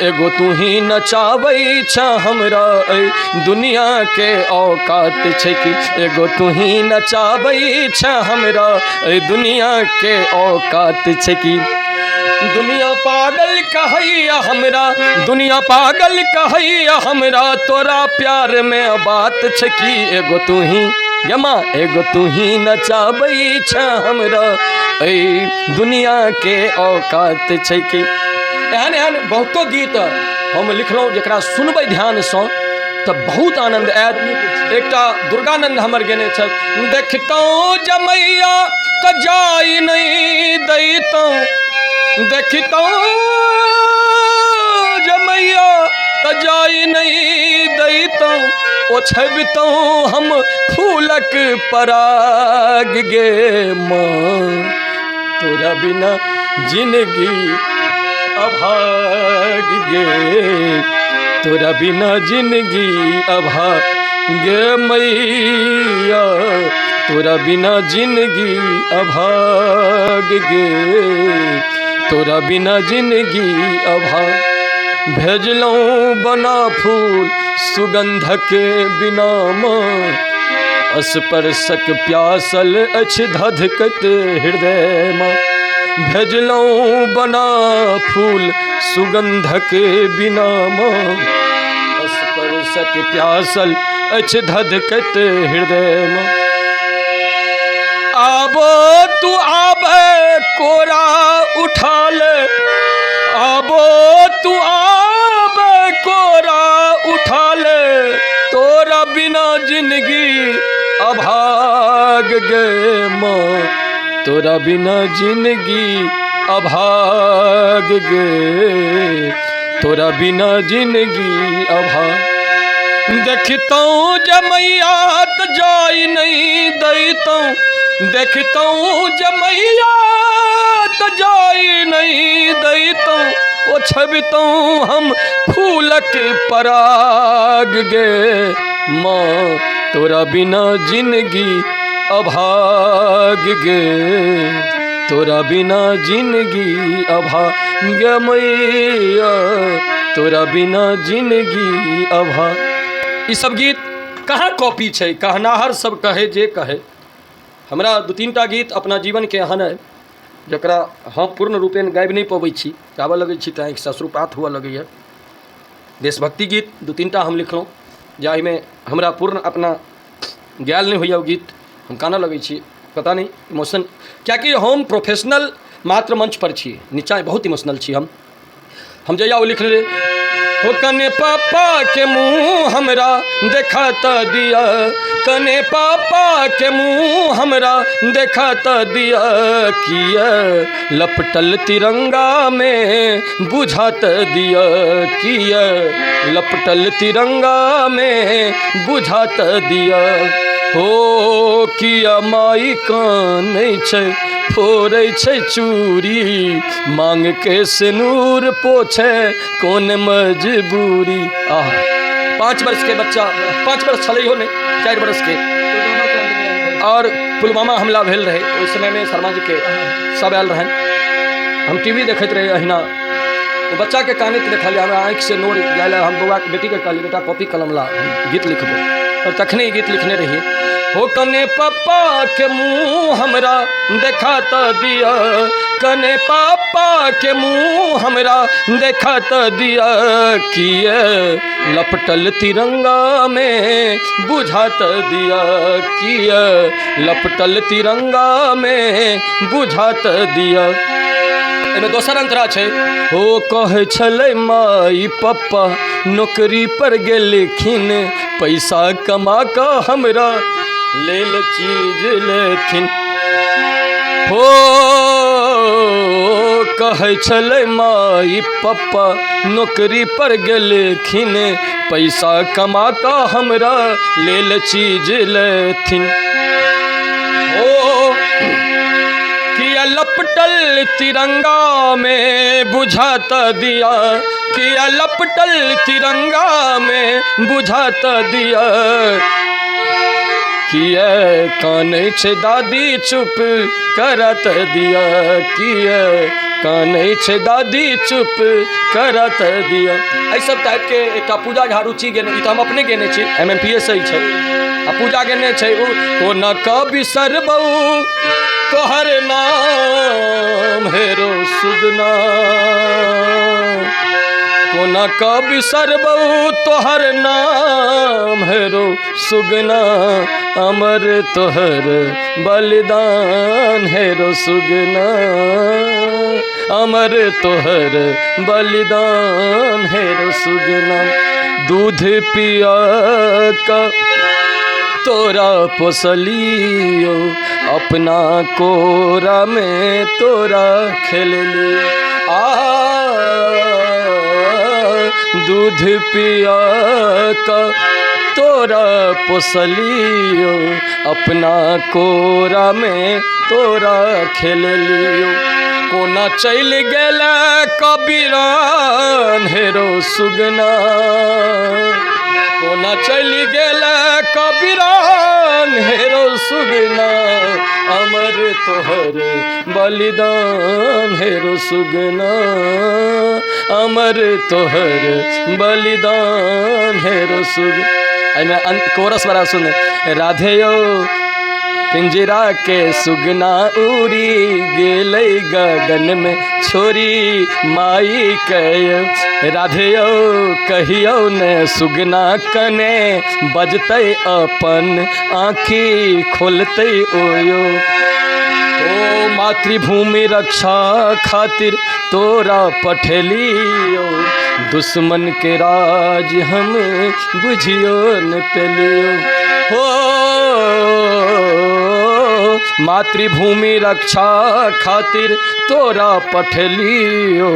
एगो तू ही नचाबै छ हमरा, ऐ दुनिया के औकात छै की एगो तू ही नचाबै छ हमरा, ऐ दुनिया के औकात छै की। दुनिया पागल कहैया हमरा, दुनिया पागल कहैया हमरा, तोरा प्यार में बात छै की एगो तू ही गे माँ, एगो तू ही नचाबै छ हमरा, ऐ दुनिया के औकात छै की। एहन एहन बहुतो गीत हम लिखलहुँ जकरा सुनबै ध्यानसँ तऽ बहुत आनन्द आयत। एकटा दुर्गानन्द हमर गेने छथि, देखतहुँ जमैया तऽ जाय नहि दैतहुँ, देखतहुँ जमैया तऽ जाय नहि दैतहुँ, ओछबितहुँ हम फूलक पराग गे माँ, तोरा बिना जिनगी अभाग गे, तोरा बिना जिनगी अभाग गे मैया, तोरा बिना जिनगी अभाग गे, तोरा बिना जिनगी अभाग। भेजलहुँ बना फूल सुगंधक बिना माँ, स्पर्शक प्यासल अछि धधकैत हृदय माँ, भेजलहुँ बना फूल सुगंधक बिना माँ, स्पर्शक प्यासल अछि धधकैत हृदय माँ। आबो तू आबे कोरा उठा ले, आबो तू आबे कोरा उठा ले, तोरा बिना जिंदगी अभाग गे माँ, तोरा बिना जिंदगी अभाग गे, तोरा बिना जिंदगी अभाग। देखतहुँ जमैया तऽ जाय नहि दैतहुँ, देखतहुँ जे मैया तऽ जाई नहीं दैतहुँ, ओ छबितहुँ हम फूलक पराग गे माँ, तोरा बिना जिनगी अभाग गे, तोरा बिना जिनगी अभाग गे मैया, तोरा बिना जिनगी अभाग। ई सब गीत कहाँ कॉपी छै, कहनाहर सब कहे जे कहे। हमरा दू तीन टा गीत अपना जीवनके एहन अइ जकरा हम पूर्ण रूपेण गाबि नहि पबै छी, गाबऽ लगै छी तऽ आँखिसँ अश्रुपात हुअ लगैए। देशभक्ति गीत दू तीन टा हम लिखलहुँ जाहिमे हमरा पूर्ण अपना गायल नहि होइए ओ गीत, हम कानऽ लगै छी, पता नहि इमोशन, किएकि हम प्रोफेशनल मात्र मंचपर छी, नीचाँ बहुत इमोशनल छी हम। हम जहिया ओ लिखने रही, हो कने पापा के मुँह हमरा देखा तऽ दिअ, कने पापा के मुँह हमरा देखा तऽ दिअ, किया लपटल तिरंगा में बुझा तऽ दिअ, किया लपटल तिरंगा में बुझा तऽ दिअ, हो किया माई कानै छै फोड़ै छै चूड़ी, मांग के सिनूर पोछे कोन मजबूरी। आह, 5 वर्ष के बच्चा, 5 वर्ष छलैहो नहि, 4 वर्ष के, और पुलवामा हमला भेल रहै ओहि समयमे, शर्मा जीके सब आयल रहनि, हम टी वी देखैत रही अहिना, ओ बच्चाके कानैत देखलियै, हमरा आँखिसँ नोर गेल। हम बौआके बेटीके कहलियै, बेटा कॉपी कलम ला, हम गीत लिखबै, आओर तखने ई गीत लिखने रहियै। हो कने पप्पा के मुँह हमरा देखा तऽ दिअ, कने पापा के मुँह हमरा देखा तऽ दिअ, किए लपटल तिरंगा में बुझा तऽ दिअ, किए लपटल तिरंगा में बुझा तऽ दिअ। एहिमे दोसर अंतरा छै, हो कहै छलै माई पप्पा नौकरी पर गेलखिन, पैसा कमा कऽ हमरा लेल चीज लेथिन, हो कहै छलै माई पप्पा नौकरी पर गेलखिन, पैसा कमा कऽ हमरा लेल चीज लेथिन, हो किया लपटल तिरंगा में बुझा तऽ दिया, किया लपटल तिरंगा में बुझा तऽ दिया, किया कानै छै दादी चुप करत दिया, किया कानै छै दादी चुप करत दिया। एहि सब टाइपके एकटा पूजा झा रुचि गेने, ई तऽ हम अपने गेने छी, एम एम पी एस छै, आ पूजा गेने छै ओ कोना कऽ बिसरबौ तोहर नाम हेरो सुगना, कोना कऽ बिसरबौ तोहर नाम हेरो सुगना, अमर तोहर बलिदान हेरो सुगना, अमर तोहर बलिदान हेरो सुगना, दूध पिया का तोरा पोसलियो, अपना कोरा में तोरा खेललियो, आ दूध पिया का तोरा पोसलियो, अपना कोरा में तोरा खेललियो, कोना चलि गेल कबीरान हेरो सुगना, कोना चलि गेल कबीरान हेरो सुगना, अमर तोहर बलिदान हेरो सुगना, अमर तोहर बलिदान हेरो सुग। एहिमे अंत कोरस बड़ा सुन, राधे यौ पिंजरा के सुगना उड़ी गेलै गगन में छोरी माई के, राधे यौ कहियौ ने सुगना कने बजतै अपन आँखि खोलतै ओयो, ओ मातृभूमि रक्षा खातिर तोरा पठेलियो, दुश्मन के राज हम बुझियो न पेलियो, हो मातृभूमि रक्षा खातिर तोरा पठेलियो,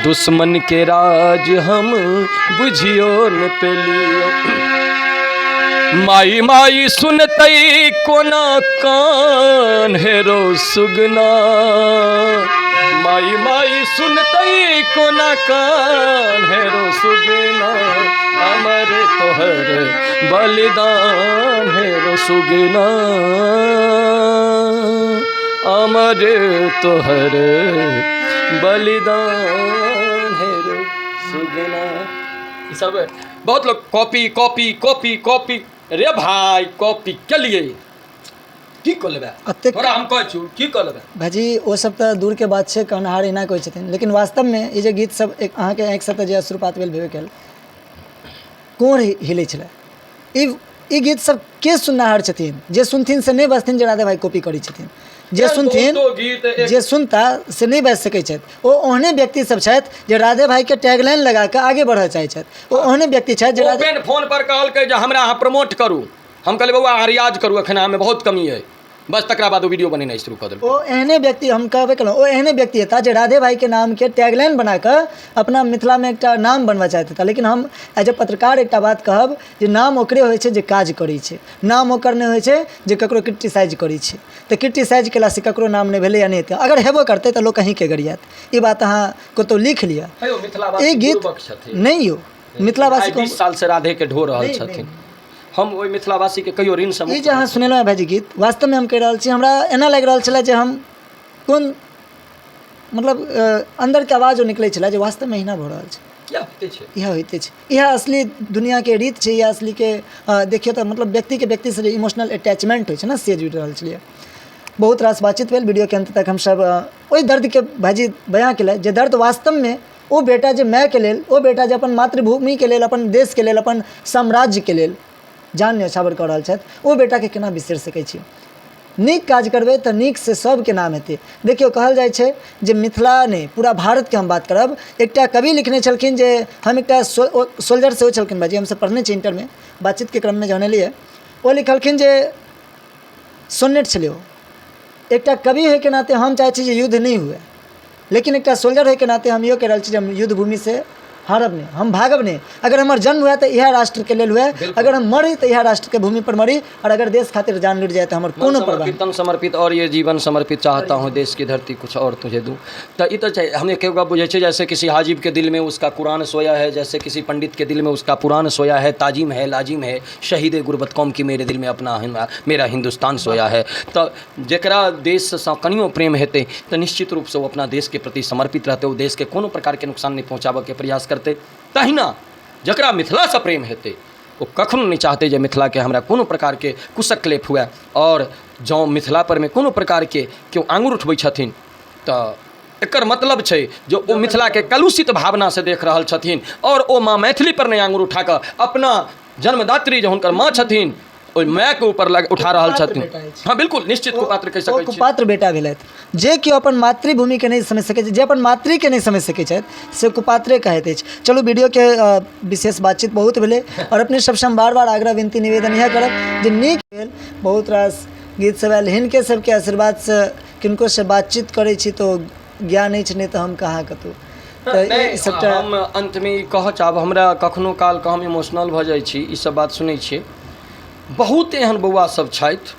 दुश्मन के राज हम बुझियो न पेलियो। माई माई सुनतै कोना कान हेरो सुगना, माई माई सुनतै कोना कान हेरो सुगना, अमर तोहर बलिदान हेरो सुगना, अमर तोहर बलिदान हेरो सुगना। ई सब बहुत लोग कॉपी कॉपी कॉपी कॉपी, रे भाई कॉपी के लिए की कऽ लेबै? अतेक तोरा हम कहै छियौ की कऽ लेबै? भाजी ओ सब तऽ दूरके बात छै, कहनहार एना कहै छथिन, लेकिन वास्तवमे ई जे गीत सब एक अहाँके आँखिसँ तऽ जे अश्रुपात भेल भेबे कयल, कोढ़ हिलै छलै। ई ई गीत सब के सुननाहर छथिन? जे सुनथिन से नहि बजथिन जे राधे भाइ कॉपी करै छथिन। जे सुनथिन, बहुतो गीत एक जे सुनता से नहि बाजि सकै छथि। ओ ओहने व्यक्ति सब छथि जे राधे भाइके टैगलाइन लगा कऽ आगे बढ़ऽ चाहै छथि। ओ ओहने व्यक्ति छथि जे राधे ओपन फोन पर कहलकै जे हमरा अहाँ प्रमोट करू। हम कहलियै बौआ अहाँ रियाज करू, एखन अहाँमे बहुत कमी अइ। बस तकरा बाद ओ वीडियो बनेनाइ शुरू कऽ देलकै। ओ एहने व्यक्ति, हम कहबे केलहुँ, ओ एहने व्यक्ति हेताह जे राधे भाइके नामके टैगलाइन बना कऽ अपना मिथिलामे एकटा नाम बनबऽ चाहैत हेताह। लेकिन हम एज ए पत्रकार एकटा बात कहब जे नाम ओकरे होइ छै जे काज करै छै, नाम ओकर नहि होइ छै जे ककरो क्रिटिसाइज करै छै। तऽ क्रिटिसाइज केलासँ ककरो नाम नहि भेलै या नहि हेतै। अगर हेबो करतै तऽ लोक अहीँके गरियात। ई बात अहाँ कतहु लिख लिअ। हे यौ, मिथिलावासी ई गीत बुड़बक छथिन। नहि यौ, मिथिलावासी आइ 20 सालसँ राधेके ढो रहल नहि, छथिन। हम ओहि मिथिलावासीके कहियो ऋणसँ ई मुक्त जे अहाँ सुनेलहुँ हेँ भाइजी गीत, वास्तवमे हम कहि रहल छी, हमरा एना लागि रहल छलै जे हम कोन मतलब अन्दरके आवाज ओ निकलै छलै जे वास्तवमे एहिना भऽ रहल छै। किया होइते छै, इएह होइते छै, इएह असली दुनिआँके रीत छै। इएह असलीके देखियौ तऽ मतलब व्यक्तिके व्यक्तिसँ जे इमोशनल अटैचमेंट होइ छै ने, से जुड़ि रहल छलैए। बहुत रास बातचीत भेल। वीडियोके अन्त तक हमसभ ओहि दर्दके भाइजी बयाँ केलथि जे दर्द वास्तवमे ओ बेटा जे मायके लेल, ओ बेटा जे अपन मातृभूमिके लेल, अपन देशके लेल, अपन साम्राज्यके लेल जान न्योछावर कऽ रहल छथि, ओ बेटाके केना बिसरि सकै छी? नीक काज करबै तऽ नीकसँ सभके नाम हेतै। देखियौ, कहल जाइ छै जे मिथिला नहि, पूरा भारतके हम बात करब। एकटा कवि लिखने छलखिन जे हम एकटा सोल्जर सेहो छलखिन भाइजी, हमसभ पढ़ने छी इण्टरमे, बातचीतके क्रममे जहन एलियै, ओ लिखलखिन जे सोनेट छलै ओ। एकटा कवि होइके नाते हम चाहै छी जे युद्ध नहि हुए, लेकिन एकटा सोल्जर होइके नाते हम इहो कहि रहल छी जे हम युद्ध भूमिसँ हारब नहि, हम भागब नहि। अगर हमर जन्म हुए तऽ इएह राष्ट्रके लेल हुए, अगर हम मरी तऽ इएह राष्ट्रके भूमिपर मरी, आओर अगर देश खातिर जान लुटि जाए तऽ हमर मन कोनो परवाह समर्पित तन समर्पित और ये जीवन समर्पित, चाहता हूँ देश की धरती कुछ और तुझे दूँ। तऽ ई तऽ छै। हम एक गप बुझै छियै, जैसे किसी हाजिब के दिल में उसका कुरान सोया है, जैसे किसी पंडित के दिल में उसका पुराण सोया है, ताजिम है लाजिम है शहीद गुरबत कौम की मेरे दिल में अपना मेरा हिंदुस्तान सोया है। तऽ जकरा देशसँ कनियो प्रेम हेतै तऽ निश्चित रूपसँ ओ अपना देशके प्रति समर्पित रहतै, ओ देशके कोनो प्रकारके नुकसान नहि पहुँचाबऽके प्रयास करतै। तहिना जकरा मिथिलासँ प्रेम हेतै ओ कखनो नहि चाहतै जे मिथिलाके हमरा कोनो प्रकारके कुशक्लेप हुए। आओर जँ मिथिला परमे कोनो प्रकारके केओ आङ्गुर उठबै छथिन तऽ एकर मतलब छै जे ओ मिथिलाके कलुषित भावनासँ देख रहल छथिन, आओर ओ माँ मैथिली पर नहि आङ्गुर उठा कऽ अपना जन्मदात्री जे हुनकर माँ छथिन ओहि मायके ऊपर लग उठा रहल कुपात्र छथिन। बेटा अछि। हँ बिल्कुल, निश्चित कुपात्र कहि ओ सकै छी। कुपात्र बेटा भेलथि। जे केओ अपन मातृभूमिके नहि समझि सकै छै, जे अपन मातृके नहि समझि सकै छथि, से कुपात्रे कहैत अछि। चलू, वीडियोके विशेष बातचीत बहुत भेलै, आओर अपने सबसँ हम बार बार आग्रह विनती निवेदन इएह करब जे नीक भेल, बहुत रास गीत सब आयल, हिनके सबके आशीर्वादसँ किनकोसँ बातचीत करै छी तऽ ओ ज्ञान अछि, नहि तऽ हम कहाँ कतहु। तऽ नहि ई सबटा हम अन्तमे ई कहऽ चाहब, हमरा कखनो कालके हम इमोशनल भऽ जाइ छी ई सब बात सुनै छियै। बहुत एहन बौआ सब छथि,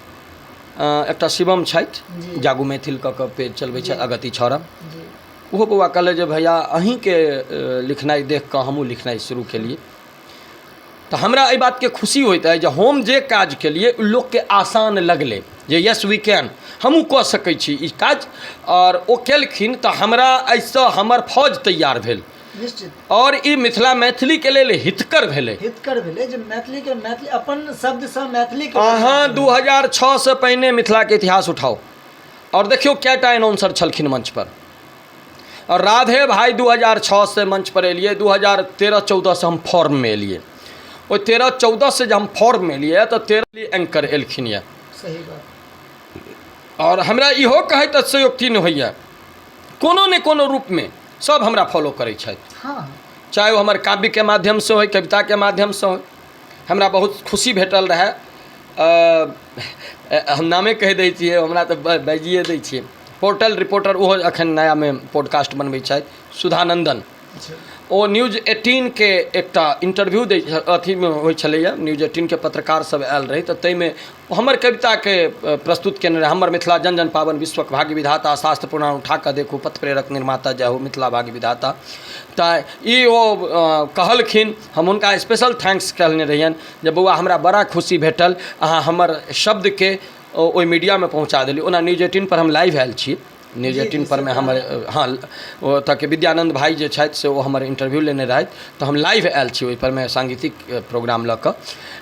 एकटा शिवम छथि, जागू मैथिल कऽ कऽ पेज चलबै छथि, अगति छौड़ा, ओहो बौआ कहलै जे भैया अहीँके लिखनाइ देख कऽ हमहूँ लिखनाइ शुरू केलियै। तऽ हमरा एहि बातके खुशी होइत अछि जे हम जे काज केलियै ओ लोकके आसान लगलै जे यस वी can, हमहूँ कऽ सकै छी ई काज। आओर ओ केलखिन तऽ हमरा एहिसँ हमर फौज तैयार भेल, निश्चित, आओर ई मिथिला मैथिलीके लेल हितकर भेलै। हितकर भेलै जे मैथिलीके मैथिली अपन शब्दसँ मैथिलीके। अहाँ 2006 सँ पहिने मिथिलाके इतिहास उठाउ आओर देखियौ कएटा एनाउंसर छलखिन मंचपर। आओर राधे भाइ 2006 से मंच पर एलियै, 2013-14 से हम फॉर्ममे एलियै। ओहि 13-14 से जे हम फॉर्ममे एलियै तऽ 13 एंकर एलखिन यऽ। सही बात। आओर हमरा इहो कहैत अतिशयोक्ति नहि होइए, कोनो ने कोनो रूपमे सब हमरा फॉलो करै छथि। चाहे ओ हमर काव्यके माध्यमसँ होइ, कविताके माध्यमसँ होइ। हमरा बहुत खुशी भेटल रहए, हम नामे कहि दै छियै, हमरा तऽ बाजिए दै छियै, पोर्टल रिपोर्टर, ओहो एखन नयामे पॉडकास्ट बनबै छथि, सुधानन्दन। ओ न्यूज एटीनके एकटा इंटरव्यू दै अथीमे होइ छलैए, न्यूज एटीनके पत्रकार सब आयल रहै, तऽ ताहिमे हमर कविताके प्रस्तुत केने रहै। हमर मिथिला जन जन पावन विश्वक भाग्य विधाता, शास्त्र पुराण उठा कऽ देखू पथ प्रेरक निर्माता, जय हो मिथिला भाग्य विधाता। तऽ ई ओ कहलखिन, हम हुनका स्पेशल thanks कहने रहियनि जे बौआ हमरा बड़ा खुशी भेटल, अहाँ हमर शब्दके ओहि मीडियामे पहुँचा देलियै। ओना न्यूज एटीनपर हम लाइव आयल छी, न्यूज एटीन परमे हमर, हँ, ओतऽके विद्यानन्द भाइ जे छथि से ओ हमर इंटरव्यू लेने रहथि, तऽ हम लाइव आयल छी ओहिपर मे सांगीतिक प्रोग्राम लऽ कऽ।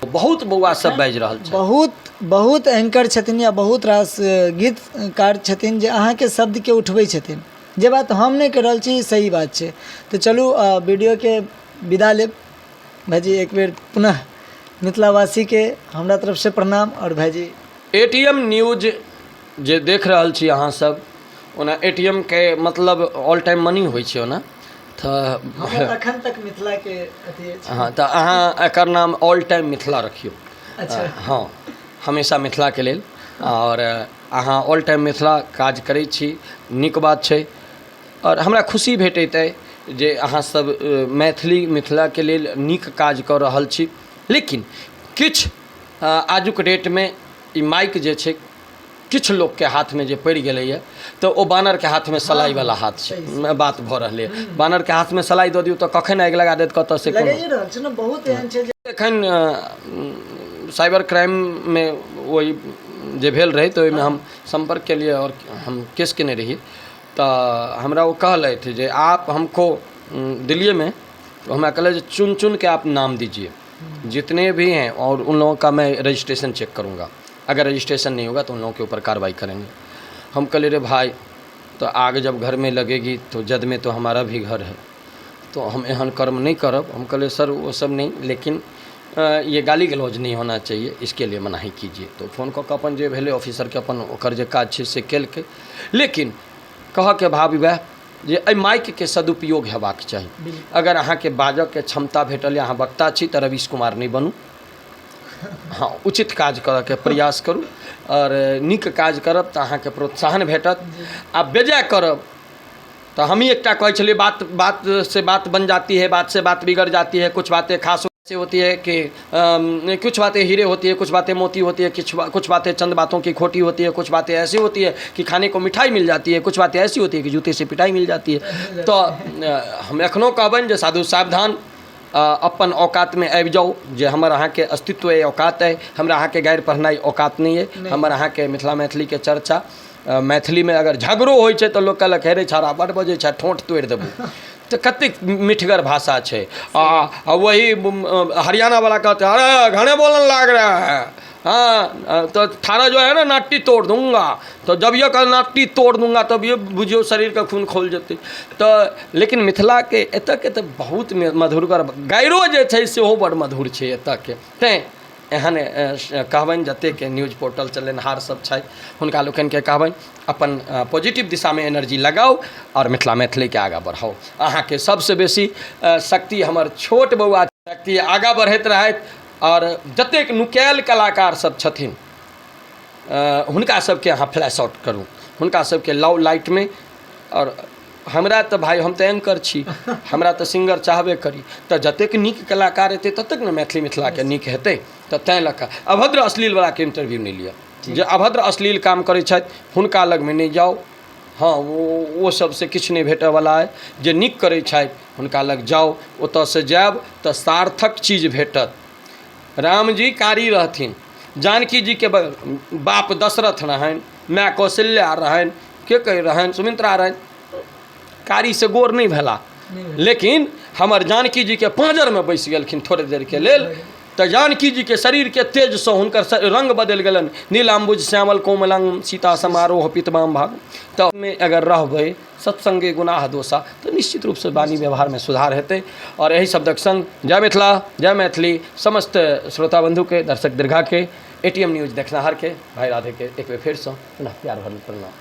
बहुत बौआ सब बाजि रहल छै, बहुत बहुत एंकर छथिन या बहुत रास गीतकार छथिन जे अहाँके शब्दके उठबै छथिन। जे बात हम नहि कहि रहल छी, सही बात छै। तऽ चलू वीडियोके विदा लेब। भाइजी, एक बेर पुनः मिथिलावासीके हमरा तरफसँ प्रणाम। आओर भाइजी, ATM news जे देख रहल छी अहाँ सब, ओना ए टी एम के मतलब ऑल टाइम मनी होइ छै ओना तऽ अखन तक मिथिलाके अथी अछि। हँ, तऽ अहाँ एकर नाम ऑल टाइम मिथिला रखियौ। अच्छा। हँ, हमेशा मिथिलाके लेल। आओर अहाँ ऑल टाइम मिथिला काज करै छी, नीक बात छै। आओर हमरा खुशी भेटैत अइ जे अहाँसभ मैथिली मिथिलाके लेल नीक काज कऽ रहल छी। लेकिन किछु आजुक डेटमे ई माइक जे छै किछु लोकके हाथमे जे पड़ि गेलैए, तऽ ओ बानरके हाथमे सलाइवला हाथ छै, बात भऽ रहलैए। बानरके हाथमे सलाइ दऽ दियौ तऽ कखन आगि लगा देत कतऽ से। लगाइए रहल छै ने, बहुत एहन छै जे एखन साइबर क्राइममे ओहि जे भेल रहै, तऽ ओहिमे हम सम्पर्क केलियै आओर हम केस केने रहियै। तऽ हमरा ओ कहलथि जे आप हमको दिल्लीएमे हमरा कहलथि जे चुन चुनके आप नाम दीजिए जितने भी हैं और उन लोगों का मैं रजिस्ट्रेशन चेक करूँगा, अगर रजिस्ट्रेशन नहीं होगा तो उन लोगों के ऊपर कार्रवाई करेंगे। हम कहलिए रे भाई, तो आग जब घर में लगेगी तो जद में तो हमारा भी घर है, तो हम एहन कर्म नहीं करब। हम कहलिए सर वो सब नहीं, लेकिन ये गाली गलौज नहीं होना चाहिए, इसके लिए मनाही कीजिए। तऽ फोन कऽ कऽ अपन जे भेलै ऑफिसरके अपन ओकर जे काज छै से केलकै। लेकिन कहऽके भाव वएह जे एहि माइकके सदुपयोग हेबाक चाही। अगर अहाँके बाजऽके क्षमता भेटल अहाँ वक्ता छी, तऽ रवीश कुमार नहि बनू, हँ, उचित काज करऽके प्रयास करू। आओर नीक काज करब तऽ अहाँके प्रोत्साहन भेटत, आ बेजाय करब तऽ हमही एकटा कहै छलियै, बात बात से बात बन जाती है, बात से बात बिगड़ जाती है, कुछ बातें खास से होती है कि कुछ बातें हीरे होती है, कुछ बातें मोती होती है, कुछ बातें चंद बातों की खोटी होती है, कुछ बातें ऐसी होती है कि खाने को मिठाई मिल जाती है, कुछ बातें ऐसी होती है कि जूते से पिटाई मिल जाती है। तऽ हम एखनो कहबनि जे साधु सावधान, अपन औकातमे आबि जाउ, जे हमर अहाँके अस्तित्व अइ, औकात अइ। हमरा अहाँके गारि पढ़नाइ औकात नहि अइ। हमर अहाँके मिथिला मैथिलीके चर्चा, मैथिलीमे अगर झगड़ो होइ छै तऽ लोक कहलक हे रे छौड़ा बड्ड बजै छै, ठोँठ तोड़ि देबौ। तऽ कतेक मिठगर भाषा छै। आ वही हरियाणावला कहतै अरे घणे बोलन लाग रहा है, हाँ तो थारा जो है ना नाट्टी तोड़ दूंगा। तऽ जब ये कह नाट्टी तोड़ दूंगा तब ये बुझियौ शरीरके खून खौल जेतै। तऽ लेकिन मिथिलाके एतऽके तऽ बहुत मधुरगर गाइरो जे छै सेहो बड़ मधुर छै एतऽके। तैँ एहन कहबनि जतेक न्यूज पोर्टल चलेनहार सब छथि हुनका लोकनिके कहबनि अपन पॉजिटिव दिशामे एनर्जी लगाउ आओर मिथिला मैथिलीके आगाँ बढ़ाउ। अहाँके सबसँ बेसी शक्ति हमर छोट बौआ शक्ति आगाँ बढ़ैत रहथि। आओर जतेक नुकायल कलाकार सब छथिन हुनका सबके अहाँ फ्लैश आउट करू, हुनका सबके लाउ लाइटमे। आओर हमरा तऽ भाय हम तऽ एंकर छी, हमरा तऽ सिंगर चाहबे करी, तऽ जतेक नीक कलाकार हेतै ततेक ने मैथिली मिथिलाके नीक हेतै। तऽ ताहि लऽ कऽ अभद्र अश्लीलवलाके इंटरव्यू नहि लिअ। जे अभद्र अश्लील काम करै छथि हुनका लगमे नहि जाउ, हँ, ओ सबसँ किछु नहि भेटऽवला अइ। जे नीक करै छथि हुनका लग जाउ, ओतऽसँ जायब तऽ सार्थक चीज भेटत। रामजी कारी रहथिन, जानकी जीके बाप दशरथ रहनि, माय कौशल्या रहनि, के कहै रहनि, सुमित्रा रहनि, कारीसँ गोर नहि भेला, लेकिन हमर जानकी जीके पाँजरमे बैसि गेलखिन थोड़े देरके लेल, तऽ जानकी जीके शरीरके तेजसँ हुनकर रङ्ग बदलि गेलनि, नीलाम्बुज श्यामल कोमलांग सीता समारोह पितवाम भाग। तऽ मे अगर रहबै सत्सङ्गे गुनाह दोषा, तऽ निश्चित रूपसँ वाणी व्यवहारमे सुधार हेतै। आओर एहि शब्दक सङ्ग जय मिथिला जय मैथिली। समस्त श्रोता बन्धुके, दर्शक दीर्घाके, ATM news देखनिहारके, भाई राधेके एक बेर फेरसँ पुनः प्यार भरल प्रणाम।